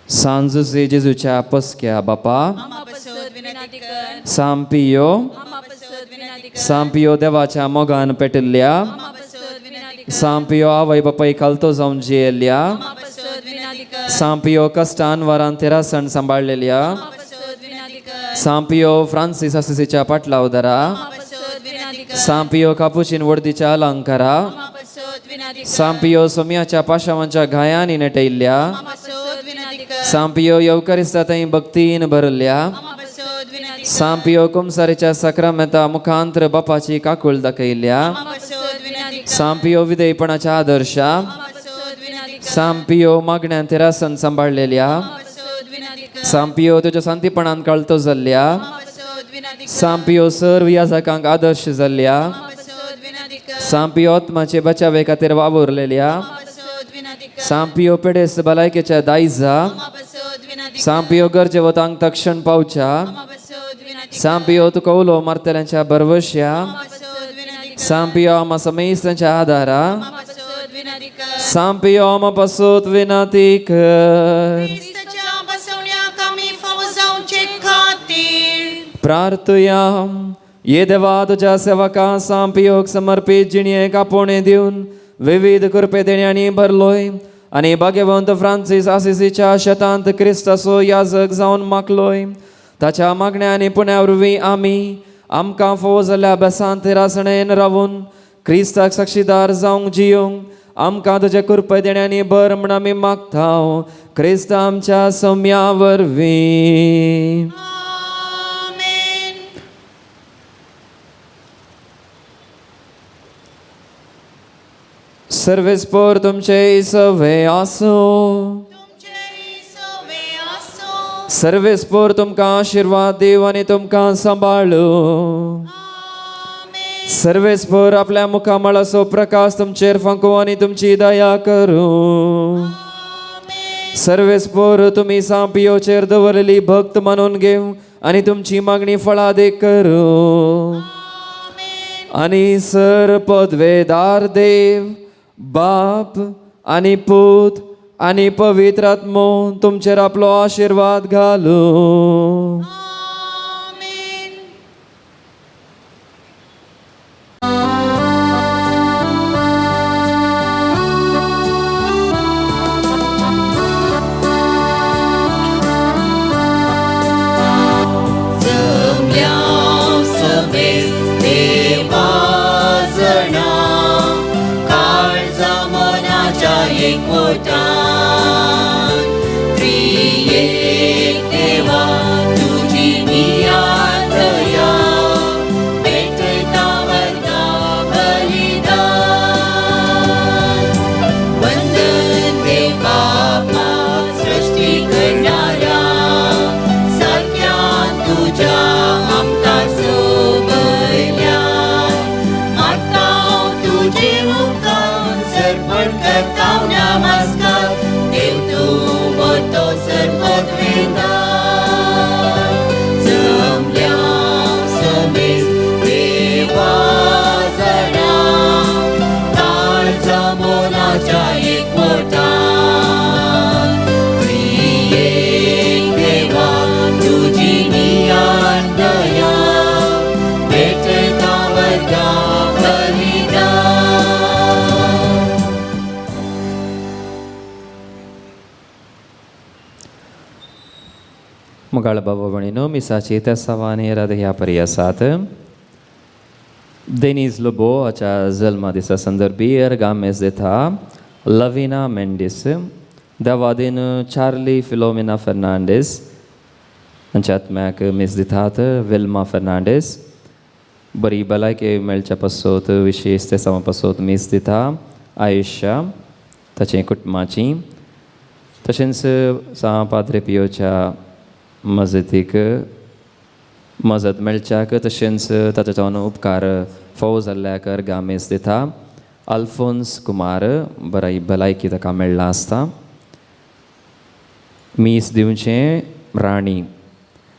सांजुसे जेजूच्या पसक्या बापा, आमा पसत विनंती कर. सांपियो, आमा पसत विनंती कर. सांपियो देवाच्या मोगान पेटिल्ल्या, आमा पसत विनंती कर. सांपियो आवय बापाय खालतो जावन जियेल्ल्या, आमा पसत विनंती कर. सांपियो कश्टान वरान तेरासण सांबाळलेल्या, आमा पसत विनंती कर. सांपियो फ्रांसीस आसिसीच्या पाटलावदारा, आमा पसत विनंती कर. सांपियो कापुचीन वडदीच्या अलंकारा, आमा पसत विनंती कर. सांपियो सोम्याच्या पाशावांच्या घायांनी नटयल्ल्या, आमा पसत विनंती कर. सांपियो येवकारिस्ता थंय भक्तीन भरल्या, आमा पसत विनंती कर. सांपियो कुमसारीच्या सक्रामेता मुखांतर बापाची काकूळ दाखयल्या, आमा पसत विनंती कर. सांपियो विधेयपणाच्या आदर्शा, आमा पसत विनंती कर. सांपियो मागण्यान तेरासन सांबाळलेल्या, आमा पसत विनंती कर. सांपियो तुज्या शांतीपणान कळतो जाल्ल्या, आमा पसत विनंती कर. सांपियो सर्व याजकांक आदर्श जाल्ल्या, आमा पसत विनंती कर. सांपियो आत्माचे बचावे खातीर वावुरलेल्या, आमा पसत विनंती कर. सांपियो पेडेस्त भलायकेच्या दायजा, आमा पसत विनंती कर. सांपियो गरजेवतांक तक्षण पावच्या, आमा पसत विनंती कर. सांपियो तुका उलो मारतल्यांच्या भरवश्या, आमा पसत विनंती कर. सांपियो आमा समेस्तांच्या आदारा, आमा पसत विनंती कर. सांपियो आमा पासूत विनंती कर. क्रिस्ताच्या बसवण्याक आमी फावो जावचे खातीर प्रार्थया. ये देवा, तुझ्या सेवका सांपियोग समर्पित जिणयेक आपोवणें दिवन विविध कृपे देण्यांनी भरलोय आनी भाग्यवंत फ्रांसीस आसिसीच्या शेतांत क्रिस्ताचो याजक जावन मागलोय. ताच्या मागण्या आनी पुण्या वरवीं आमी आमकां फावो जाल्ल्या अभ्यासांत रासणेन रावून क्रिस्ताक साक्षीदार जावंक जियोंक आमकां तुज्या कृपे देण्यांनी भर म्हण आमी मागता, क्रिस्त आमच्या सम्या वरवीं. आमेन. सर्वेस्पोर तुमचे सवे आसूं. सर्वेस्पोर तुमकां आशिर्वाद देव आनी तुमकां सांबाळू. सर्वेस्पोर आपल्या मुखामळाचो प्रकाश तुमचेर फांकू आनी तुमची दया करूं. सर्वेस्पोर तुमी सांपियोचेर दवरलेली भक्त मानून घेवं आनी तुमची मागणी फळादीक करूं. आनी सर पदवेदार देव बाप आनी पूत आनी पवित्र आत्मो तुमचेर आपलो आशिर्वाद घालूं. मुगाळ बाबा भणीनो मिसाची तेसावानी ह्या परी आसात. डेनीज लोबो हाच्या जल्मा दिसा संदर्भी गामेज दिता लविना मेंडीस, देवादीन चार्ली फिलोमिना फर्नांडीस हांच्या आत्म्याक मीस दितात विल्मा फर्नांडीस. बरी भलायकी मेळच्या पासत विशेश तेसांवा पासत मीस दिता आयुष्या ताचे कुटुंबाची. तशेंच सां पाद्रे पियोच्या मजतीक मजत मेळच्याक तशेंच ताच्या जावन उपकार फोव जाल्ल्याक गामेज दिता अल्फोन्स कुमार. बरी भलायकी ताका मेळ्ळा आसता. मीस दिवचें राणी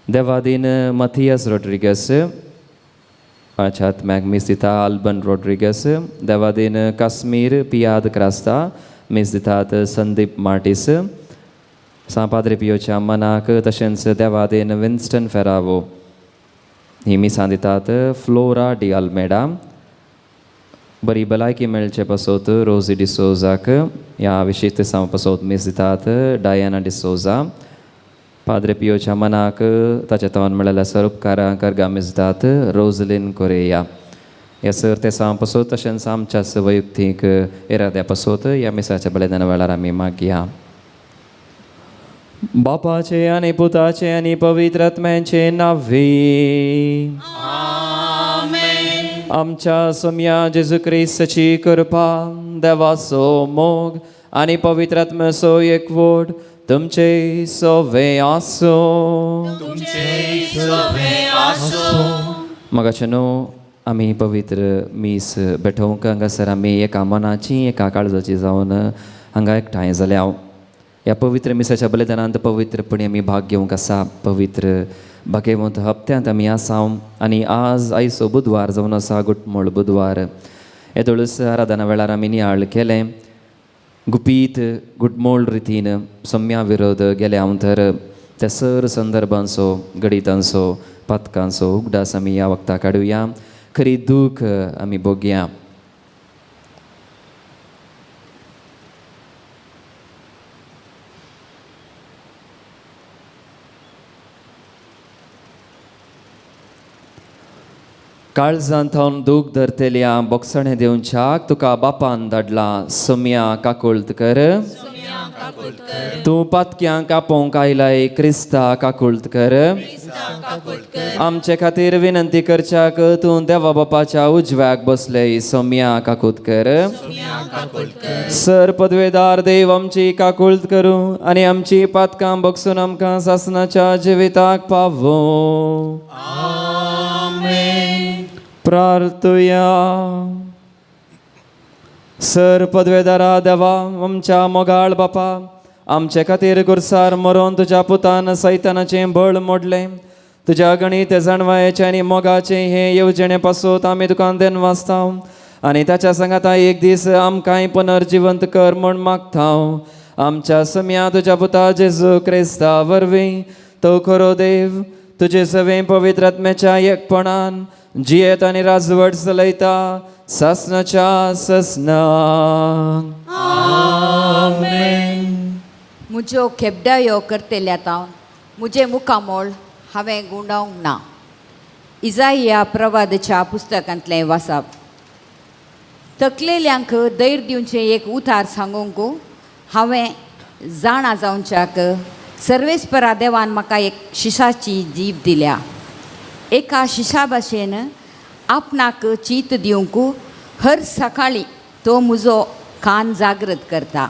देवादीन मथियस रोड्रिगस हाच्या आत्म्याक मीस दिता अल्बन रोड्रिगस. देवादीन काश्मीर पियाद क्रास्ता मीस दितात संदीप मार्टीस. सां पाद्रे पियोच्या मनाक तशेंच देवादीन विन्स्टन फेरावो ही मिसां दितात फ्लोरा डी अल्मेडा. बरी भलायकी मेळचे पासत रोजी डिसोजाक ह्या विशेश तेसांव पासत मीस दितात डायना डिसोजा. पाद्रे पियोच्या मनाक ताच्या तवन मेळिल्ल्या सर उपकारांक मीस दितात रोजलीन कोरेया. ह्या सर तेसांव पासत तशेंच आमच्या वैयक्तीक इराद्या पासत ह्या मिसाच्या बलिदाना वेळार आमी मागया. बापाचे आनी पुताचे आनी पवित्र आत्म्याचे नांवी आमच्या सोम्या जेजू क्रिस्ताची कृपा, देवाचो मोग आनी पवित्र आत्म्याचो एकवट तुमचे सवे आसूं. मगाचे न्हू आमी पवित्र मीस भेटोवंक हांगासर आमी एका मनाची एका काळजाची जावन हांगा एकठांय जाल्या. ह्या पवित्र मिसाच्या बलिदानांत पवित्रपणी आमी भाग घेवंक आसा. पवित्र भागेवंत हप्त्यांत आमी आसा आनी आज आयचो बुधवार जावन आसा गुटमोळ बुधवार. येदोळच आराधना वेळार आमी नियाळ केलें गुपीत गुटमोळ रितीन सम्या विरोध गेले हांव तर त्या सर संदर्भांचो गणितांचो पातकांचो उगडास आमी ह्या वखता काडुया. खरी दूख आमी भोगया. काळजांत थावन दूख धरतेल्या बोगसणें दिवच्याक तुका बापान धाडला. सोम्या काकुळत कर. तूं पातक्यांक आपोवंक आयलाय क्रिस्ता काकुळत कर. आमचे खातीर विनंती करच्याक तूं देवा बापाच्या उजव्याक बसले सोम्या काकूत कर. सर पदवेदार देव आमची काकुळत करूं आनी आमची पातकां बगसून आमकां सासनाच्या जिविताक पावों. प्रार्थुया. सर पदवेदारा देवा आमच्या मोगाळ बापा, आमचे खातीर गुरसार मरोन तुज्या पुतान सैतानाचें बळ मोडलें. तुज्या गणीत जाणवायेचें आनी मोगाचें हे येवजणे पासून आमी तुका देन वाचता आनी ताच्या सांगाता एक दीस आमकांय पुनर्जिवंत कर म्हूण मागता. आमच्या सम्या तुज्या पुता जेजू क्रिस्ता वरवीं, तो खरो देव तुजे सवें पवित्र आत्म्याच्या एकपणान जियेत आनी राजवट चलयता सासनाच्या ससना. म्हज्यो खेपडायो करतल्या तावन म्हजें मुखामोळ हांवें गुंडावंक ना. इजाया प्रवादाच्या पुस्तकांतलें वाचप. तकलेल्यांक धैर्य दिवचें एक उतार सांगूंक हांवें जाणा जावच्याक सर्वेस्परा देवान म्हाका एक शिशाची जीब दिल्या. एका शिशा भाशेन आपणाक चीत दिवंक हर सकाळीं तो म्हजो कान जागृत करता.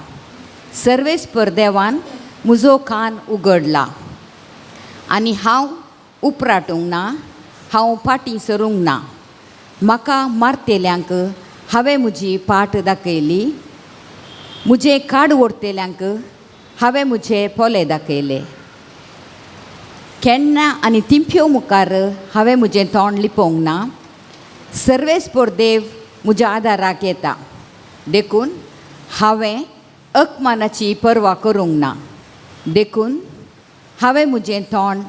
सर्वेस्पर देवान म्हजो कान उगडला आनी हांव उपराटूंक ना, हांव फाटीं सरूंक ना. म्हाका मारतेल्यांक हांवें म्हजी पाट दाखयली, म्हजें काड ओडतेल्यांक हांवें म्हजे पोले दाखयले. केन्ना आनी तिंप्यो मुखार हांवें म्हजें तोंड लिपोवंक ना. सर्वेस्पर देव म्हज्या आदाराक येता, देखून हांवें अकमानाची पर्वा करूंक ना. देखून हांवें म्हजें तोंड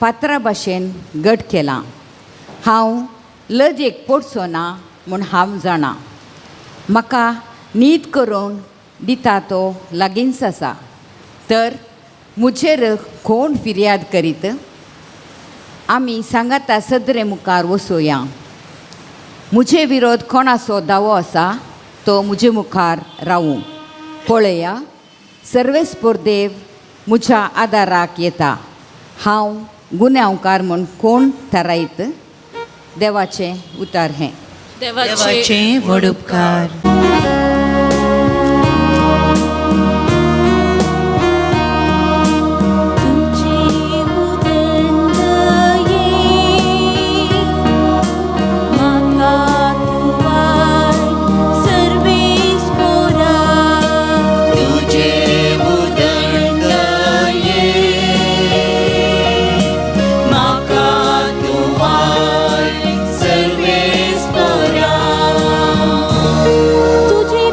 पात्रा भाशेन घट केलां. हांव लजेक पडचो ना म्हूण हांव जाणा. म्हाका न्हीद करून दिता तो लागींच आसा. तर म्हजेर कोण फिर्याद करीत? आमी सांगाता सदरे मुखार वसोया. म्हजे विरोध कोणाचो दावो आसा तो म्हजे मुखार रावूं. पळया, सर्वेस्पर देव म्हज्या आदाराक येता. हांव गुन्यांवकार म्हूण कोण थारायत? देवाचें उतार हें. देवाचे व्हड उपकार. तुझे उदंडये म्हाका तुवाय सर्वेस्पोरा. तुझे उदंडये म्हाका तुवाय सर्वेस्पोरा. तुझे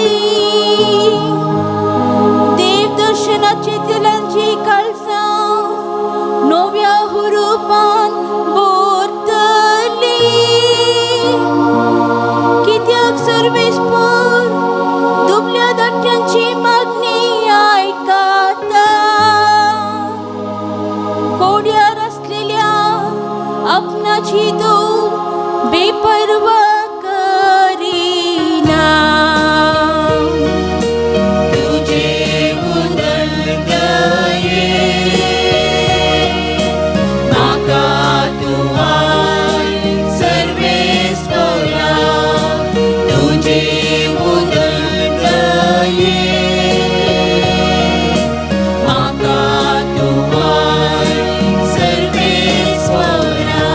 भरतली देव दर्शनाची तेलांची काळसां नव्या हुरुपान भरतली कित्याक सर्वेस्पोर दुबल्या धाकट्यांची मागणी आयकता कोड्यार आसलेल्या आपणाची तूं बेपर्वा करिना. तुझे उदंडये म्हाका तूं I सर्वेस्पोरा तुझे उदंडये म्हाका तूं I सर्वेस्पोरा.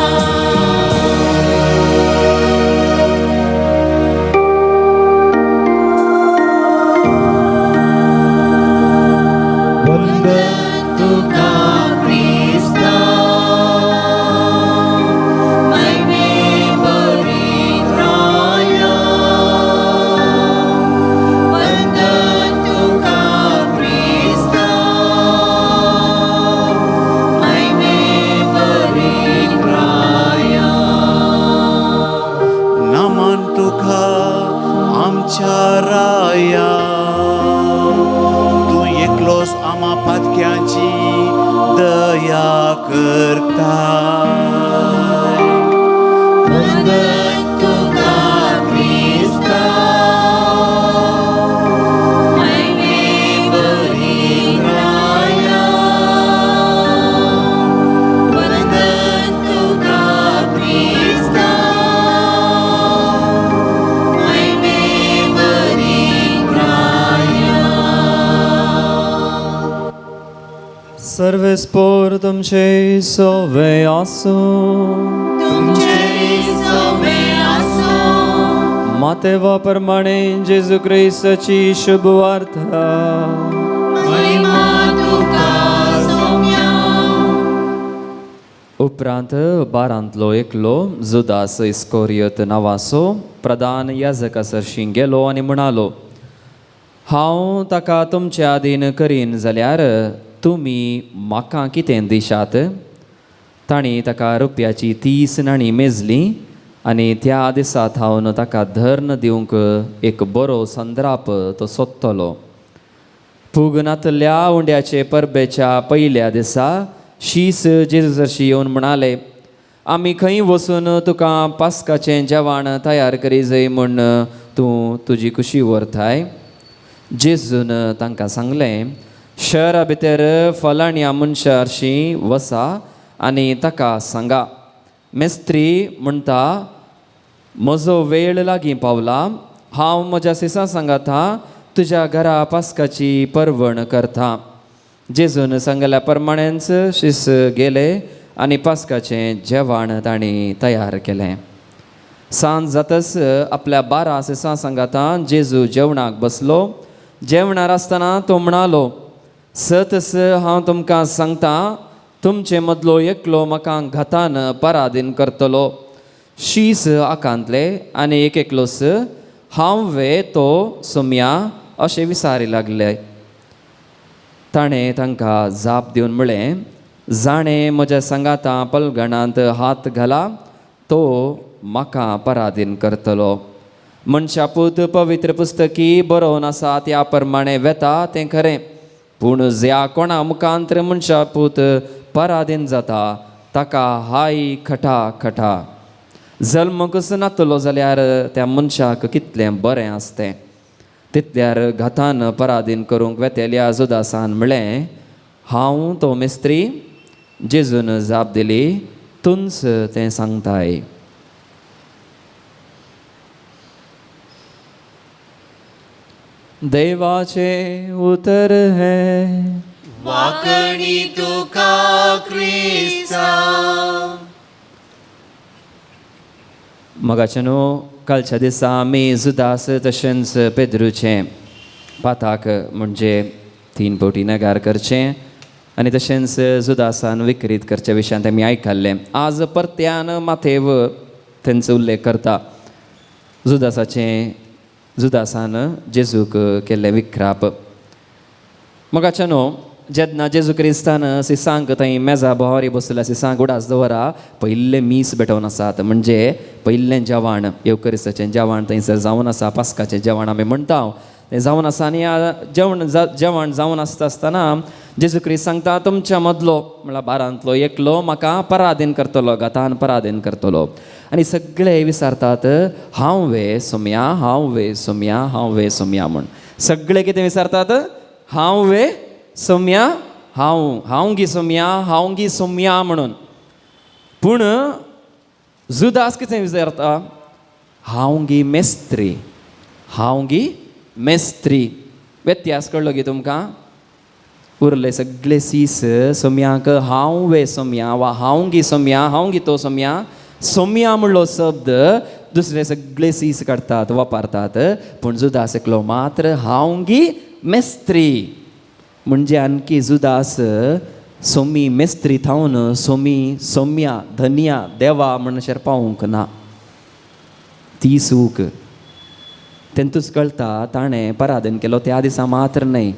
वंदन तुका क्रिस्ता महिमे परित्राया वंदन तुका क्रिस्ता महिमे परित्राया. नमन तुका आमच्या राया तूं एकलोच आमा पातक्यांची दया करता. वंदन तुका क्रिस्ता महिमे परित्राया वंदन तुका क्रिस्ता महिमे परित्राया. सर्वेस्पोर तुमचे सोवे आसूं. तुमचे सोवे आसूं. मातेवा प्रमाणे जेजू क्रिस्ताची शुभ वार्ता. महिमा तुका सोम्या. उपरांत बारांतलो एकलो जुदास इस्कोरियत नांवाचो प्रधान याजका सरशीं गेलो आनी म्हणालो, हांव ताका तुमचे आदीन करीन जाल्यार तुमी म्हाका कितें दिशात? तांणी ताका रुपयाची 30 नाणीं मेजली आनी त्या दिसा थावन ताका धर्न दिवंक एक बरो संद्राप तो सोदतलो. पुगनातल्या उंड्याचे परबेच्या पयल्या दिसा शीस जेजू सरशी येवन म्हणाले, आमी खंय वचून तुका पास्काचें जेवण तयार करी जाय म्हूण तूं तुजी कुशी व्हरताय? जेजून तांकां सांगलें, शहरा भितर फलाण्या मनशा हरशीं वसा आनी ताका सांगा, मेस्त्री म्हणटा, म्हजो वेळ लागीं पावला, हांव म्हज्या सिसा सांगाता तुज्या घरा पास्काची परवण करता. जेजून सांगल्या प्रमाणेच शीस गेले आनी पास्काचें जेवण तांणी तयार केलें. सांज जातच आपल्या 12 सिसां सांगाता जेजू जेवणाक बसलो. जेवणार आसतना तो म्हणालो, सतस हांव तुमकां सांगता, तुमचे मदलो एकलो म्हाका घातान परादीन करतलो. शीस आकांतले आनी एक एकलोस हांव वे तो सोम्या अशें विचारी लागले. ताणें तांकां जाप दिवन म्हळें, जाणें म्हज्या सांगाता पलगणांत हात घाला तो म्हाका परादीन करतलो. मनशापूत पवित्र पुस्तकी बरोवन आसा त्या प्रमाणें वेता तें खरें, पूण ज्या कोणा मुखांत मनशापूत परादीन जाता ताका हाय खटा खटा. जल्मकूच नातलो जाल्यार त्या मनशाक कितलें बरें आसतें. तितल्यार घातान परादीन करूंक वेतेल्या जुदासान म्हळें, हांव तो मिस्त्री? जेजून जाप दिली, तूंच तें सांगताय. देवाचें उतर हें. वाकणी तुका क्रिस्ता. मगाचे न्हू कालच्या दिसा आमी जुदास तशेंच पेद्रूचें पाताक म्हणजे 3 फावटी नगार करचें आनी तशेंच जुदासान विक्रीत करच्या विशयांत आमी आयकल्लें. आज परत्यान माथेव तेंचो उल्लेख करता. जुदासाचें जुदासान जेजूक केल्लें विक्राप. मोगाच्यानो, जेन्ना जेजू क्रिस्तान सिसांक थंय मेजा भोंवारी बसल्या सिसांक उडास दवरा पयिल्लें मीस भेटोवन आसात, म्हणजे पयिल्लें जेवण, येवकरिस्ताचें जेवण थंयसर जावन आसा. पास्काचें जेवण आमी म्हणटा तें जावन आसा. आनी जेवण जेवण जावन आसता आसतना जेजू क्रिस्त सांगता, तुमच्या मदलो म्हळ्यार बारांतलो एकलो म्हाका पराधीन करतलो, घातान पराधीन करतलो. आनी सगळे विचारतात, हांव वे सोम्या, हांव वे सोम्या, हांव वे सोम्या म्हूण. सगळे कितें विचारतात? हांव वे सोम्या, हांव, हांव गी सोम्या, हांव गी सोम्या म्हणून. पूण जुदास कितें विचारता? हांव गी मेस्त्री, हांव गी मेस्त्री. व्यत्यास कळ्ळो गी तुमकां? उरले सगळे सीस सोम्याक हांव वे सोम्या वा हांव गी सोम्या, हांव गी तो सोम्या. सोम्या म्हणलो शब्द दुसरे सगळे सीस काडटात, वापरतात, पूण जुदास एकलो मात्र हांव गी मेस्त्री. म्हणजे आणखी जुदास सोमी मेस्त्री थावन सोमी सोम्या धन्या देवा म्हणसर पावूंक ना. ती सूक तेंतूच कळटा ताणें पराधीन केलो त्या दिसा मात्र न्हय,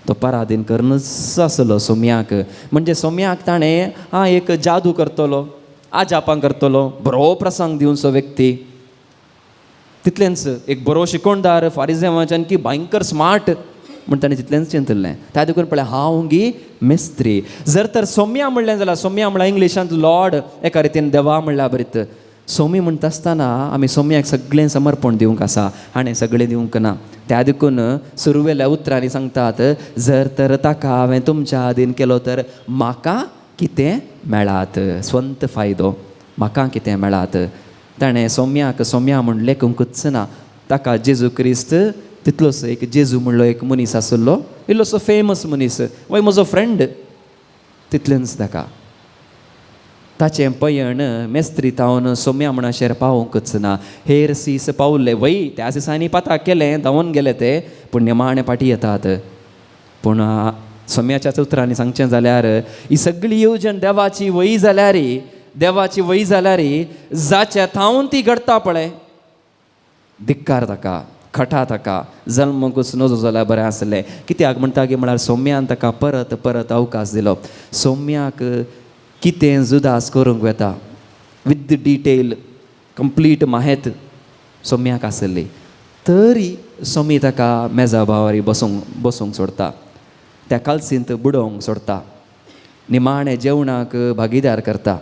तो पराधीन करूनच आसलो सोम्याक. म्हणजे सोम्याक ताणें हा एक जादू करतलो, आजापां करतलो, बरो प्रसंग दिवचो व्यक्ती, तितलेंच एक बरो शिकोणदार, फारिजेवाच्यान की भयंकर स्मार्ट म्हण ताणें तितलेंच चिंतलें. त्या देखून पळय हांव गी मिस्त्री. जर तर सोम्या म्हणलें जाल्यार, सोम्या म्हणल्यार इंग्लिशांत लॉर्ड, एका रितीन देवा म्हणल्यार बरीत. सोमी म्हणटा आसतना आमी सोम्याक सगळें समर्पण दिवंक आसा, हाणें सगळें दिवंक ना. त्या देखून सुरवेल्या उतरांनी सांगतात, जर तर ताका हांवें तुमच्या आदीन केलो तर म्हाका कितें मेळात, स्वंत फायदो म्हाका कितें मेळात. ताणें सोम्याक सोम्या म्हूण लेखूंकच ना. ताका जेजू क्रिस्त तितलोसो एक जेजू म्हणलो एक मनीस आसलो, इल्लोसो फेमस मनीस, वय म्हजो फ्रेंड, तितलेंच ताका. ताचें पयण मेस्त्री तावन सोम्या म्हणशेर पावोवंकच ना. हेर सीस पावले वय त्या दिसांनी पाताक केलें, धांवून गेले ते, पूण निमाणे फाटीं येतात. पूण सोम्याच्याच उतरांनी सांगचें जाल्यार ही सगळी येवजण देवाची वय जाल्यार, देवाची वय जाल्यार जाच्या थावन ती घडटा पळय, धिक्कार ताका, खटा ताका, जल्मकूच नजो जाल्यार बरें आसलें. कित्याक म्हणटा की म्हळ्यार सोम्यान ताका परत परत अवकाश दिलो. सोम्याक कितें जुदास करूंक वेता विथ डिटेल कंप्लीट माहेत सोम्याक आसली, तरी सोमी ताका मेजा भावारी बसूंक बसूंक सोडटा, त्या कालसींत बुडोवंक सोडटा, निमाणें जेवणाक भागीदार करता.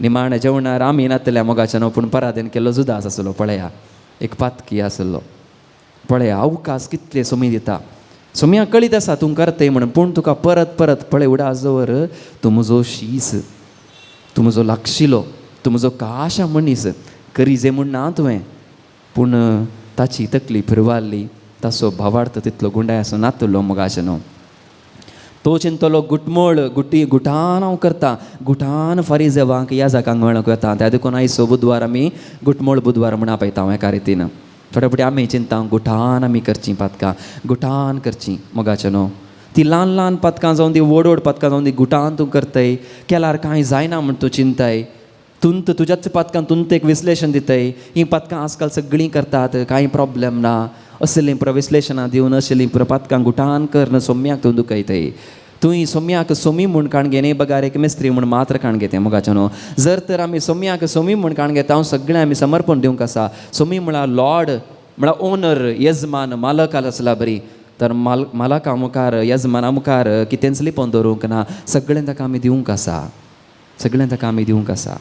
निमाणें जेवणार आमी नातल्या मोगाच्यान, पूण पराधीन केल्लो जुदास आसलो पळया, एक पातकी आसलो पळया. अवकाश कितले सोमी दिता. सोम्या कळीत आसा तूं करतय म्हणून, पूण तुका परत परत पळय उडास दवर, तूं म्हजो शीस, तूं म्हजो लागशिलो, तूं म्हजो काशा मनीस, करिजे म्हूण ना तुवें, पूण ताची तकली फिरवाल्ली, ताचो भावार्थ तितलो गुंडाय आसूं नातलो मोगाचें न्हू. तो चिंतलो गुटमोळ गुटी गुठान हांव करता, गुठान फारिजेवांक ह्या जागांक मेळोंक वता. त्या देखून आयचो बुधवार आमी गुटमोळ बुधवार म्हूण आपयता हांव एका रितीन. थोडे फावटी आमी चिंता गुठान आमी करचीं पातकां, गुठान करचीं मोगाचें न्हू. ती ल्हान ल्हान पातकां जावन दी, व्हड व्हड पातकां जावन दी, गुठान तूं करतय, केल्यार कांय जायना म्हूण तूं चिंताय. तुंत तुज्याच पातकां तुंत एक विश्लेशण दितय, हीं पातकां आजकाल सगळीं करतात, कांय प्रॉब्लेम ना, असलीं पुरो विश्लेशणां दिवन असलीं पुरो पातकां गुठान करन सोम्याक तूं दुखयतय. तूं सोम्याक सोमी म्हूण काण घेने बगार एक मिस्त्री म्हूण मात्र काण घेते मोगाचें न्हू. जर तर आमी सोम्याक सोमी म्हूण काण घेता, हांव सगळें आमी समर्पण दिवंक आसा. सोमी म्हळ्यार लॉर्ड, म्हळ्यार ओनर, यजमान, मालक आसला बरी, तर मालका मुखार, यजमाना मुखार कितेंच लिपोवन दवरूंक ना, सगळें ताका आमी दिवंक आसा, सगळें ताका आमी दिवंक आसा.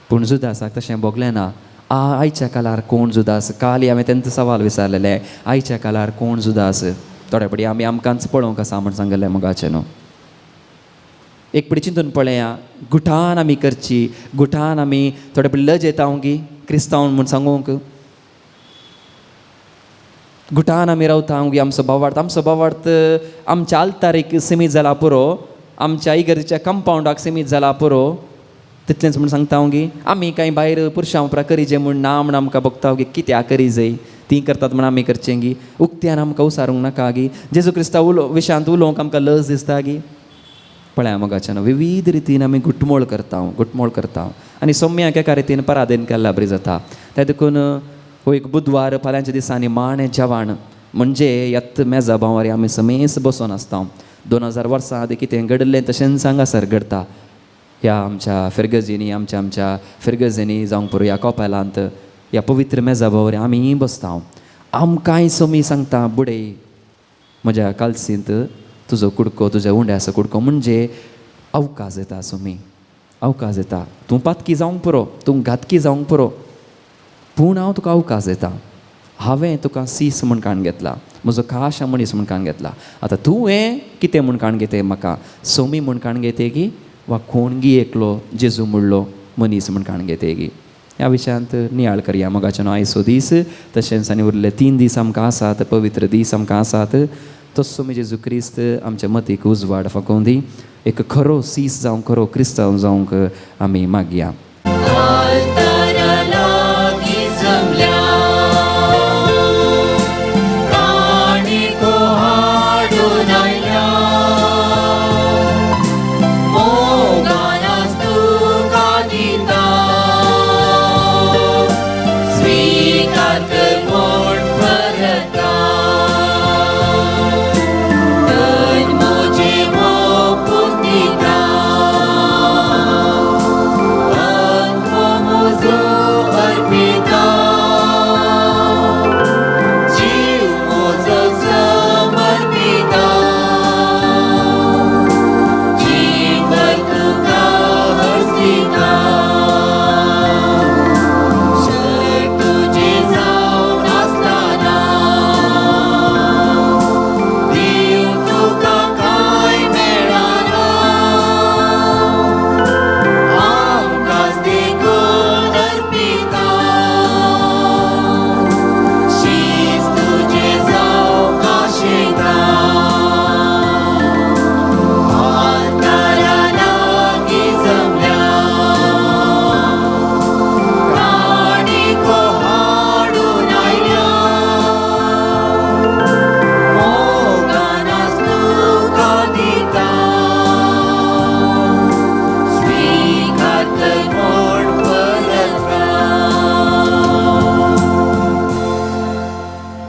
पूण जुदासाक तशें भोगलें ना. आयच्या काळार कोण जुदास? काल हांवें तेंचो सवाल विचारलेलें, आयच्या काळार कोण जुदास? थोडे फावटी आमी आमकांच पळोवंक आसा म्हूण सांगलें मोगाचें न्हू. एक फावटी चिंतून पळया, गुठान आमी करची, गुठान आमी थोडे फावटी लज येता गी क्रिस्तांव म्हूण सांगूंक, गुठान आमी रावता गी आमचो भावार्थ, आमचो भावार्थ आमच्या आल्तारीक सिमीत जाला पुरो, आमच्या इगर्जेच्या कंपावंडाक सिमीत जाला पुरो, तितलेंच म्हूण सांगता गी. आमी कांय भायर पुरशां उपरांत करिजे म्हूण ना म्हूण आमकां भोगता गी, कित्याक करिजय, तीं करतात म्हूण आमी करचें गी, उक्त्यान आमकां उसारूंक नाका गी, जेजू क्रिस्ता विशांत उलोवंक आमकां लज दिसता गी. पळया मोगाच्यान विविध रितीन आमी गुटमोळ करता, गुटमोळ करता आनी सोम्याक एका रितीन पराधीन केल्ल्या बरी जाता. त्या देखून हो एक बुधवार फाल्यांच्या दिसांनी माणे जेवण म्हणजे यात मेजा भावारी आमी समेस बसून आसता. 2000 वर्सां आदी कितें घडलें तशेंच हांगासर घडता. ह्या आमच्या फिर्गजींनी, आमच्या आमच्या फिर्गजींनी जावंक पुरो ह्या कोपेलांत ह्या पवित्र मेजा भावारी आमी बसता. आमकांय सोमी सांगता बुडय म्हज्या कालसींत तुजो कुडको, तुज्या उंड्याचो कुडको, म्हणजे अवकाश येता सोमी, अवकाश येता. तूं पातकी जावंक पुरो, तूं घातकी जावंक पुरो, पूण हांव तुका अवकाश दिता. हांवें तुका सीस म्हूण काण घेतला, म्हजो खाशा मनीस म्हूण काण घेतला. आतां तुवें कितें म्हूण काण घेतय म्हाका, सोमी म्हूण काण घेतय की वा कोणगी एकलो जेजू म्हणलो मनीस म्हूण काण घेतय की? ह्या विशयांत नियाळ करया. मोगाचें आयचो दीस तशेंच आनी उरले 3 दीस आमकां आसात, पवित्र दीस आमकां आसात. तसो जेजू क्रिस्त आमच्या मतीक उजवाड फाकोवन दी. एक खरो सीस जावंक, खरो क्रिस्तांव जावंक आमी मागया.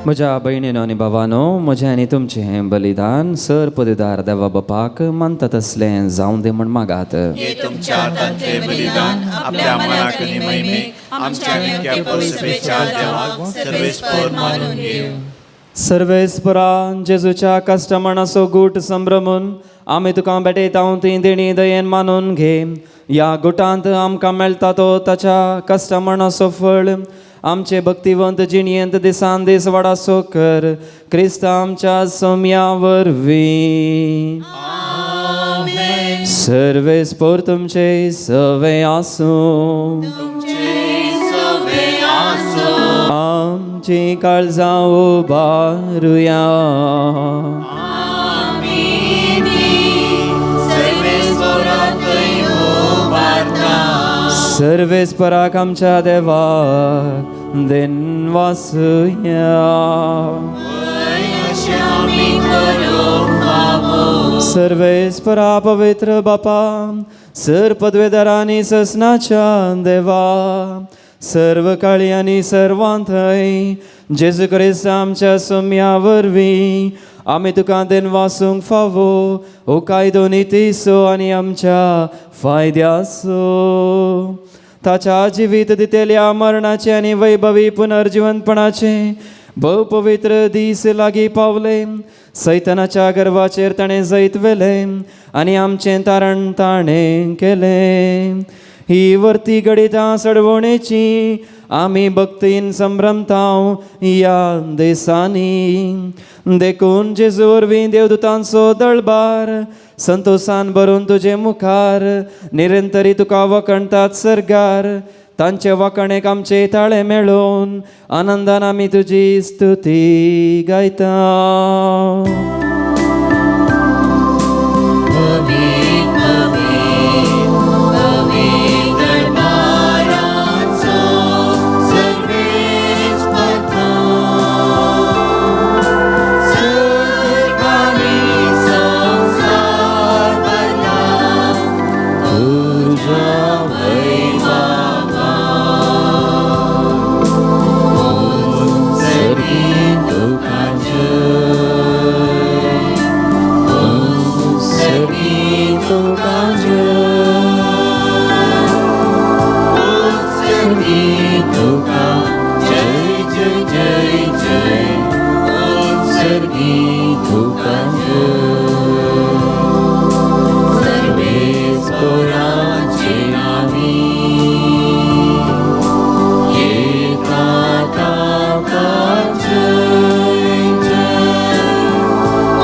म्हज्या भयणीनो आनी भावानो, म्हजें आनी तुमचें हें बलिदान सर पदवीदार देवा बापाक मानता तसलें जावं दे म्हूण मागात. तुमच्या हातांतलें बलिदान आपल्या मनाक आनी महिमेक आमच्या देवाक सर्वेस्पर मानून घेवं. सर्वेस्परान जेजूच्या कश्टमणाचो गूट संभ्रमून आमी तुका भेटयता ती देणी दयेन मानून घे. ह्या गुटांत आमकां मेळटा तो ताच्या कश्टमणाचो फळ आमचे भक्तिवंत जिणयेंत दिसान दीस वाडासो कर. क्रिस्त आमच्या सोम्या वरवीं. सर्वेस्पर तुमचे सवे आसूं. आमची काळजां उबारुया. सर्वेस्पराक आमच्या देवाक देनवासुया. सर्वेस्परा पवित्र बापा, सर पदवेदारांनी ससनाच्या देवा, सर्व काळी आनी सर्वांथय जेजू क्रिस्त आमच्या सोम्या वरवीं आमी तुका देनवासूंक फावो हो कायदो नितीचो आनी आमच्या फायद्याचो. ताच्या जिवीत दितेल्या मरणाचे आनी वैभवी पुनर्जिवनपणाचे भोव पवित्र दीस लागीं पावले. सैतानाच्या गर्वाचेर ताणें जैत व्हेलें आनी आमचें तारण ताणें केलें. ही वर्ती घडितां सडवणेची आमी भक्तीन संभ्रमताव ह्या देसांनी. देखून जेजू वरवीं देवदूतांचो दळबार संतोसान भरून तुजे मुखार निरंतरी तुका वखणतात सर्गार. तांचे वाकणेक आमचे ताळे मेळोवन आनंदान आमी तुजी स्तुती गायता. तुका जय सर्वेस्पराचे नामी येता ताका जय जय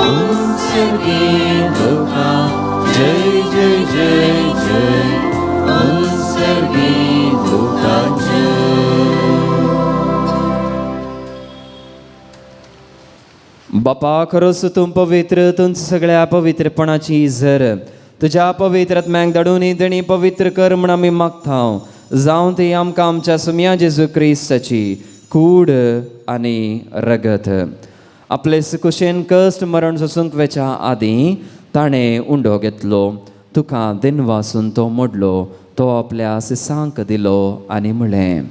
उत्सर्गे तुका जय जय जय जय उत्सर्गे तुका जय. बापा खरोच तूं पवित्र, तुमच्या सगळ्या पवित्रपणाची झर तुज्या पवित्र आत्म्याक धाडून ही देणी पवित्र कर म्हण आमी मागता. जावं ती आमकां आमच्या सुमया जेजू क्रिस्ताची कूड आनी रगत. आपले कुशेन कश्ट मरण सोसूंक वेच्या आदीं ताणें उंडो घेतलो, तुका दिनवासून तो मोडलो, तो आपल्या सिसांक दिलो आनी म्हणलें,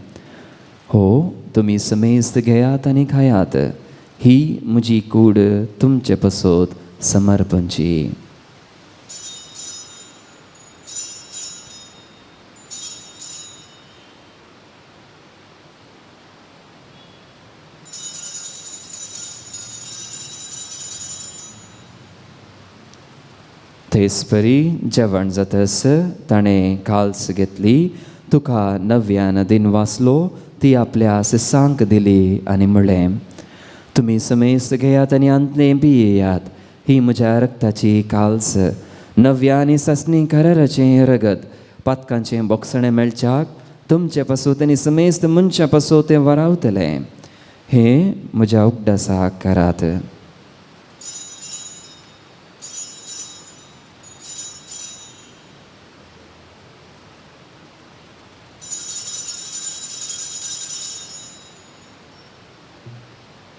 हो तुमी समेस्त घेयात आनी खायात, ही म्हजी कूड तुमचे पसत समर्पणची. तेच परी जेवण जातस ताणें काल्स घेतली, तुका नव्यान दिन वाचलो, ती आपल्या सिसांक दिली आनी म्हणलें, तुमी समेस्त घेयात आनी अंतलें पियेयात, ही म्हज्या रक्ताची काल्स, नव्या आनी सासणी कराराचें रगत, पातकांचें बोगसणें मेळच्याक तुमचे पासून आनी समेस्त मनशां पासून तें वरावतलें. हें म्हज्या उगडासाक करात.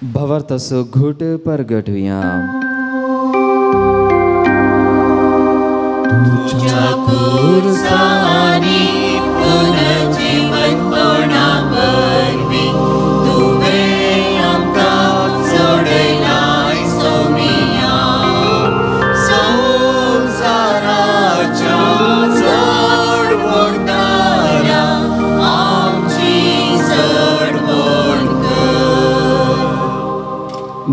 भवार्थाचो घुट परगट हुया. तुझ्या खुर्सानी पुनर्जीवनपणा वरवीं तुवें आमकां सोडयलाय सोमिया, संवसाराच्या सोडवणदारा आमची सोडवण कर.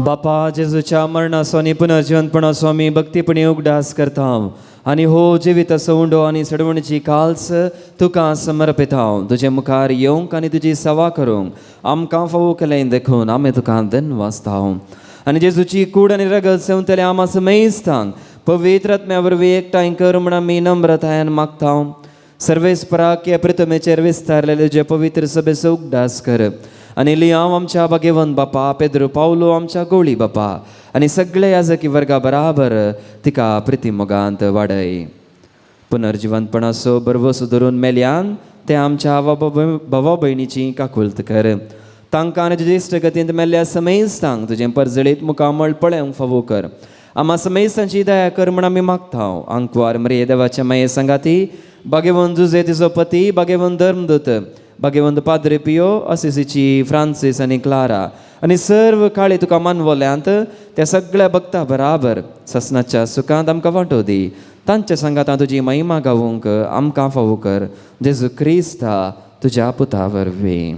बापा जेजूच्या मरणाचो आनी पुनर्जीवनपणाचो आमी भक्तीपणी उगडास करता आनी हो जिविताचो उंडो आनी सडवणीची काल्स तुका समर्पिता. तुजे मुखार येवंक आनी तुजी सेवा करूंक आमकां फावो केलें देखून आमी तुका धन्यवाद. आनी जेजूची कूड आनी रगत सेवतले आमा समेस्तांक पवित्र आत्म्या वरवीं एकठांय कर म्हण आमी नम्रतायेन मागता. सर्वेस्पराक ह्या प्रितमेचेर विस्तारलेले तुजे पवित्र सभेचो उगडास कर आनी लियांव आमच्या भागेवन बापा, पेद्रू पावलो आमच्या गोळी बापा आनी सगळे याजकी वर्गा बराबर तिका प्रिती मोगांत वाडय. पुनर्जिवंतपणाचो बरवसो धरून मेल्यान ते आमच्या भावा भयणीची काकुल्त कर. तांकां आनी तुजे इश्ट गतींत मेल्ल्या समेस्तांक तुजें परजळीत मुखामळ पळोवंक फावो कर. आमा समेस्तांची दया कर म्हण आमी मागता. आंकवार मरिये देवाच्या माये सांगाती, भागेवंत जुजे तिजो पती, भागेवंत धर्मदूत, भागेवंत पाद्रे पियो, असिसीची फ्रांसीस आनी क्लारा आनी सर्व काळी तुका मानवल्यांत त्या सगळ्या भक्ता बराबर ससनाच्या सुखांत आमकां वांटो दी. तांच्या सांगातां तुजी महिमा गावूंक आमकां फावो कर. जेजू क्रिस्ता तुज्या पुता वरवीं.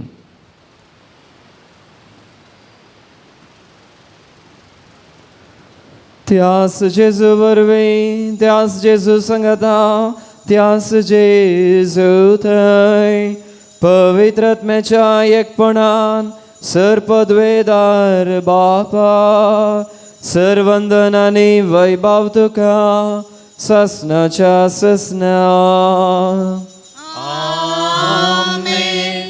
त्यास जेजू वरवीं, त्यास जेजू सांगाता, त्यास जेजू थंय पवित्र आत्म्याच्या एकपणान सर्पद्वेदार बापा सर्वंदन आनी वैभव तुका ससनाच्या ससना. आमेन.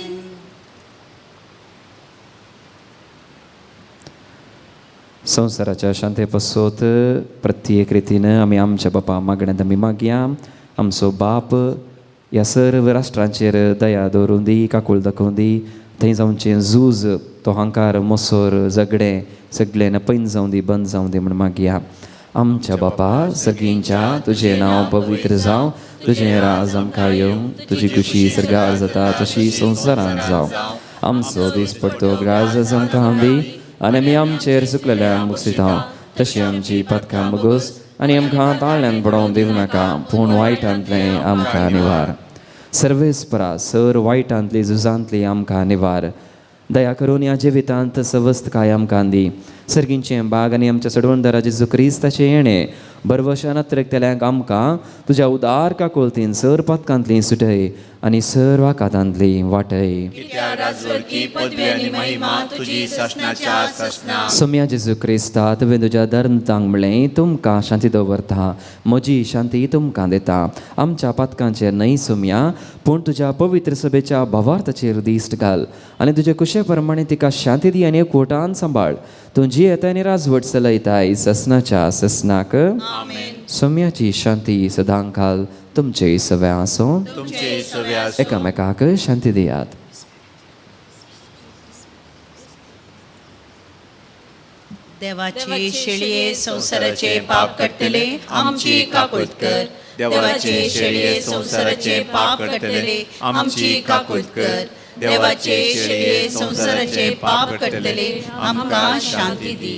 संवसाराच्या शांते पसोत प्रत्येक रितीन आमी आमच्या बापा मागण्यांत आमी मागया. आमचो बाप ह्या सर्व राष्ट्रांचेर दया दवरूं दी, काकूळ दाखोवं दी. थंय जावचें झूज, तो हांकार मोसोर झगडें सगळें पैन जावं दी, बंद जावं दी म्हण मागया. आमच्या बापा सगळींच्या तुजें नांव पवित्र जावं, तुजें राज आमकां येवं, तुजी खुशी सर्गार जाता तशी संवसारांत जावं. आमचो दीस पडतो ग्राज आमकां दी आनी आमी आमचेर सुकलेल्यांक मुक्सिता तशी आमची पातकां बगोस आनी आमकां ताळ्यान पडोवंक दिवं नाका, पूण वायटांतलें आमकां निवार. सर्वेस्परा सर वायटांतली झुजांतली आमकां निवार. दया करून ह्या जिवितांत सवस्त काय आमकां दी. सर्गींचें बाग आनी आमच्या सडवणदारा जेजू क्रिस्ताचें येणें बरवशान अत्रेकतल्यांक आमकां तुज्या उदार काकुळतीन सर पातकांतली सुटय आनी सर वाकातांतली वाटय. सोम्या जेजू क्रिस्ता, तुवें तुज्या धर्मतांक म्हणलें, तुमकां शांती दवरता, म्हजी शांती तुमकां दिता. आमच्या पातकांचेर न्हय सोम्या, पूण तुज्या पवित्र सभेच्या भावार्थाचेर दिश्ट घाल आनी तुजे कुशे प्रमाणे तिका शांती दी आनी एकवटान सांबाळ. तूं जी येताय आनी राजवट चलयताय ससनाच्या ससनाक. सोम्याची शांती सदां काल तुमचे सव्या आसूं. एकामेकाक शांती दियात. देवाची शेळये संवसाराचे पाप काडटले आमची काकूत कर. देवाचे शेळये संवसाराचे पाप काडटले आमची काकूत कर. देवाचे शेळये संवसाराचे पाप काडटले आमकां शांती दी.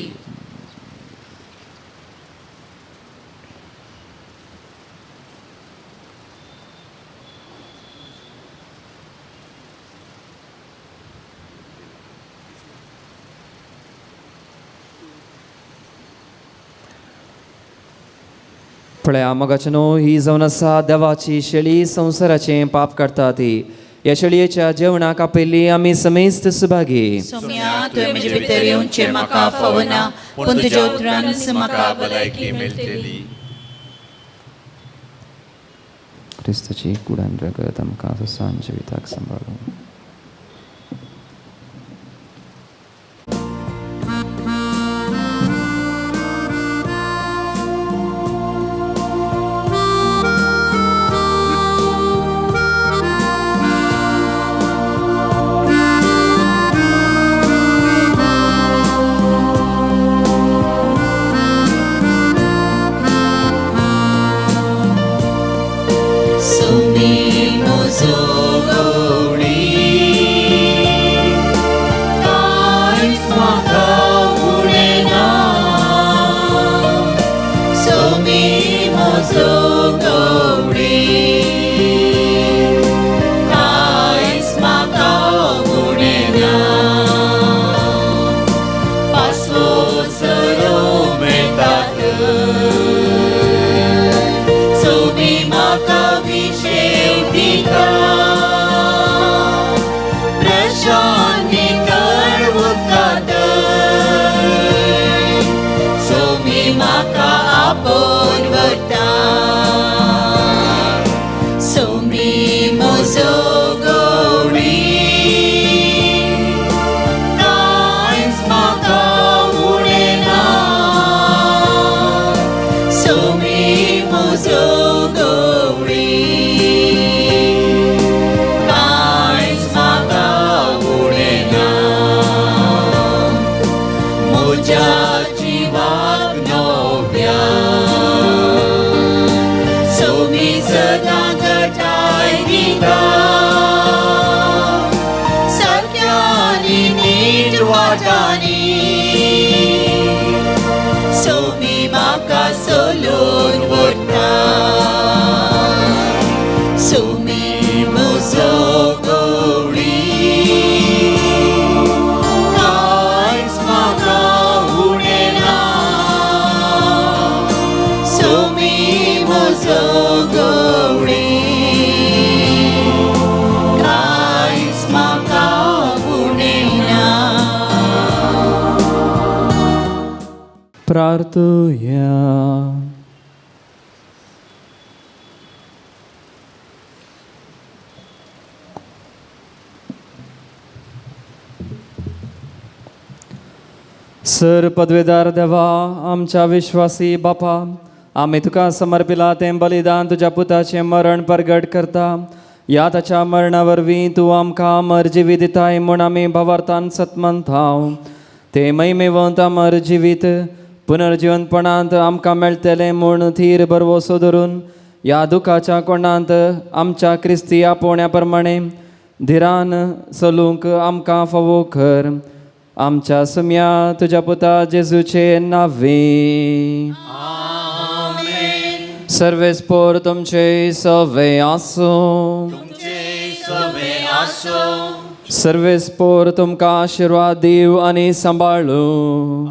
पळया मोगाचे न्हू, ही जावन आसा देवाची शेळी, संवसाराचें पाप काडटा ती. ह्या शेळयेच्या जेवणाक आपयल्ली आमी समेस्त सुभागी. सोम्या, तुवें म्हजे भितर येवचें म्हाका फावना, पूण तुज्या उतरानच म्हाका भलायकी मेळटली. क्रिस्ताची कुडान रगत आमकां ससान जिविताक सांबाळूं. प्रार्थुया. सर पदवेदार देवा, आमच्या विश्वासी बापा, आमी तुका समर्पिला तें बलिदान तुज्या पुताचें मरण परगट करता. ह्या ताच्या मरणा वरवीं तूं आमकां अमर जिवीत दिताय म्हूण आमी भावार्थान सतमंताव. ते महिमेवंत अमर जिवीत पुनर्जिवनपणांत आमकां मेळटलें म्हूण थीर भरवसो धरून ह्या दुखाच्या कोणांत आमच्या क्रिस्ती आपोवण्या प्रमाणे धिरान चलूंक आमकां फावो कर. आमच्या सुम्या तुज्या पुता जेजूचे नावे. सर्वेस्पोर तुमचे सवे आसूं. तुमचे सवे आसूं. सर्वेस्पोर तुमकां आशिर्वाद दिव आनी सांबाळू.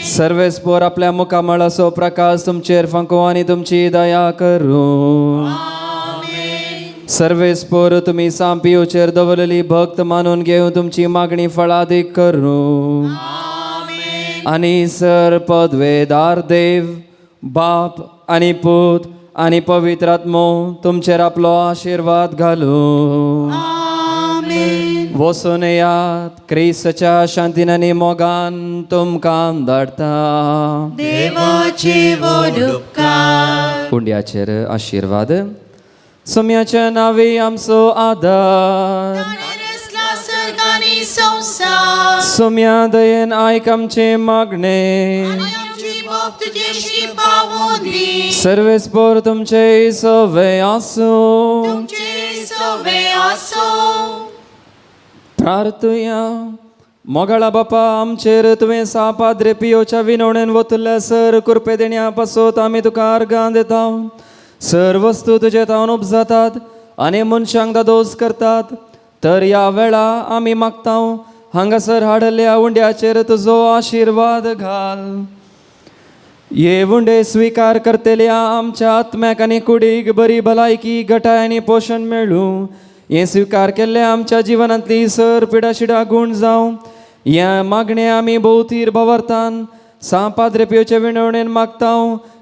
सर्वेस्पोर आपल्या मुखामळाचो प्रकाश तुमचेर फांको आनी तुमची दया करूं. सर्वेस्पोर तुमी सांपियोचेर दवरलेली भक्त मानून घेवन तुमची मागणी फळादीक करूं. आनी सर पदवेदार देव बाप आनी पूत आनी पवित्र आत्मो तुमचेर आपलो आशिर्वाद घालूं. वचून येयात क्रिस्ताच्या शांतीन आनी मोगान तुमकां धाडटा. देवाचे व्हड उपकार. उंड्याचेर आशिर्वाद. सोम्याच्या नांवी आमचो आदार. सर्गानी संसार. सोम्या दयेन आयक आमचें मागणें. आमची भक्त तुजेशी पावून दी. सर्वेस्पोर तुमचे सवे आसूं. तुमचे सवे आसूं. प्रार्थुया. मोगाळा बापा आमचेर तुवें सा पाद्रे पियोच्या विनवणेन वतल्या सर कुरपे देण्या पासत आमी तुका अर्गां दिता. सर वस्तू तुजे तावन उपजातात आनी मनशांक दादोस करतात. तर ह्या वेळा आमी मागता हांगासर हाडल्या उंड्याचेर तुजो आशिर्वाद घाल. हे उंडे स्विकार करतल्या आमच्या आत्म्याक आनी कुडीक बरी भलायकी घटाय आनी पोशण मेळूं. हें स्विकार केल्ले आमच्या जिवनांतली सर पिडाशिडा गूण जावं. ह्या मागणें आमी भोवतीर भवरतान सा पाद्रे पियोचे विनवणेन मागता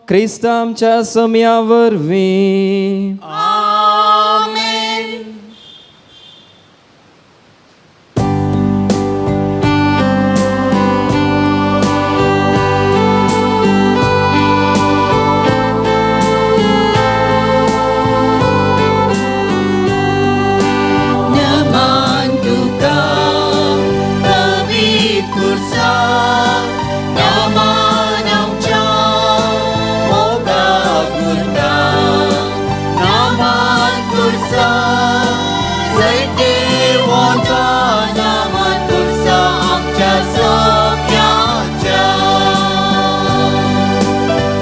क्रिस्त आमच्या सम्या वरवीं. आमेन. नमन तुका पवित्र पुरसा, नमन आमच्या मोगा गुरता, नमन पुरसा जैते वता, नमन पुरसा आमच्या सोप्याच्या.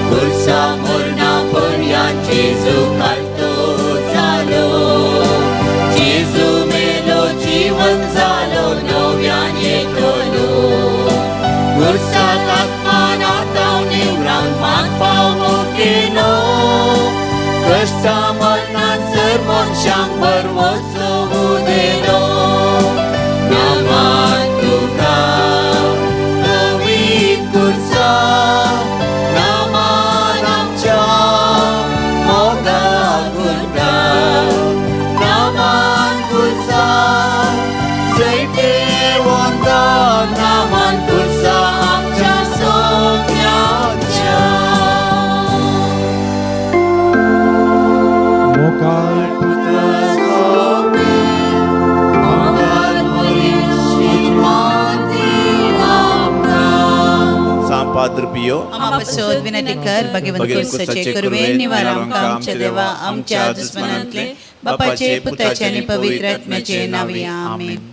पुरसा मरणा पर्यंत जेजू कालतो जालो, जेजू मेलो जीवन जालो नव्यान येतलो. पुरसाक आत्मान आतां निवरान माग फावो केलो, क्रिस्ता मरणान सर मनशांक बरवसो दिलो. नमन तुका पवित्र पुरसा, नमन आमच्या मोगा गुरता, नमन पुरसा जैते वता, नमन पुरसा आमच्या सोम्याच्या. मोगाळ पुता सांग पाद्र पियो आमपासोत विनंती कर भगवंत सचे कुर्वे निवार आमकां आमच्या देवा आमच्या दुस्मनांतले बापाचे पुताचे आनी पवित्र आत्म्याचे नांवी. आमेन.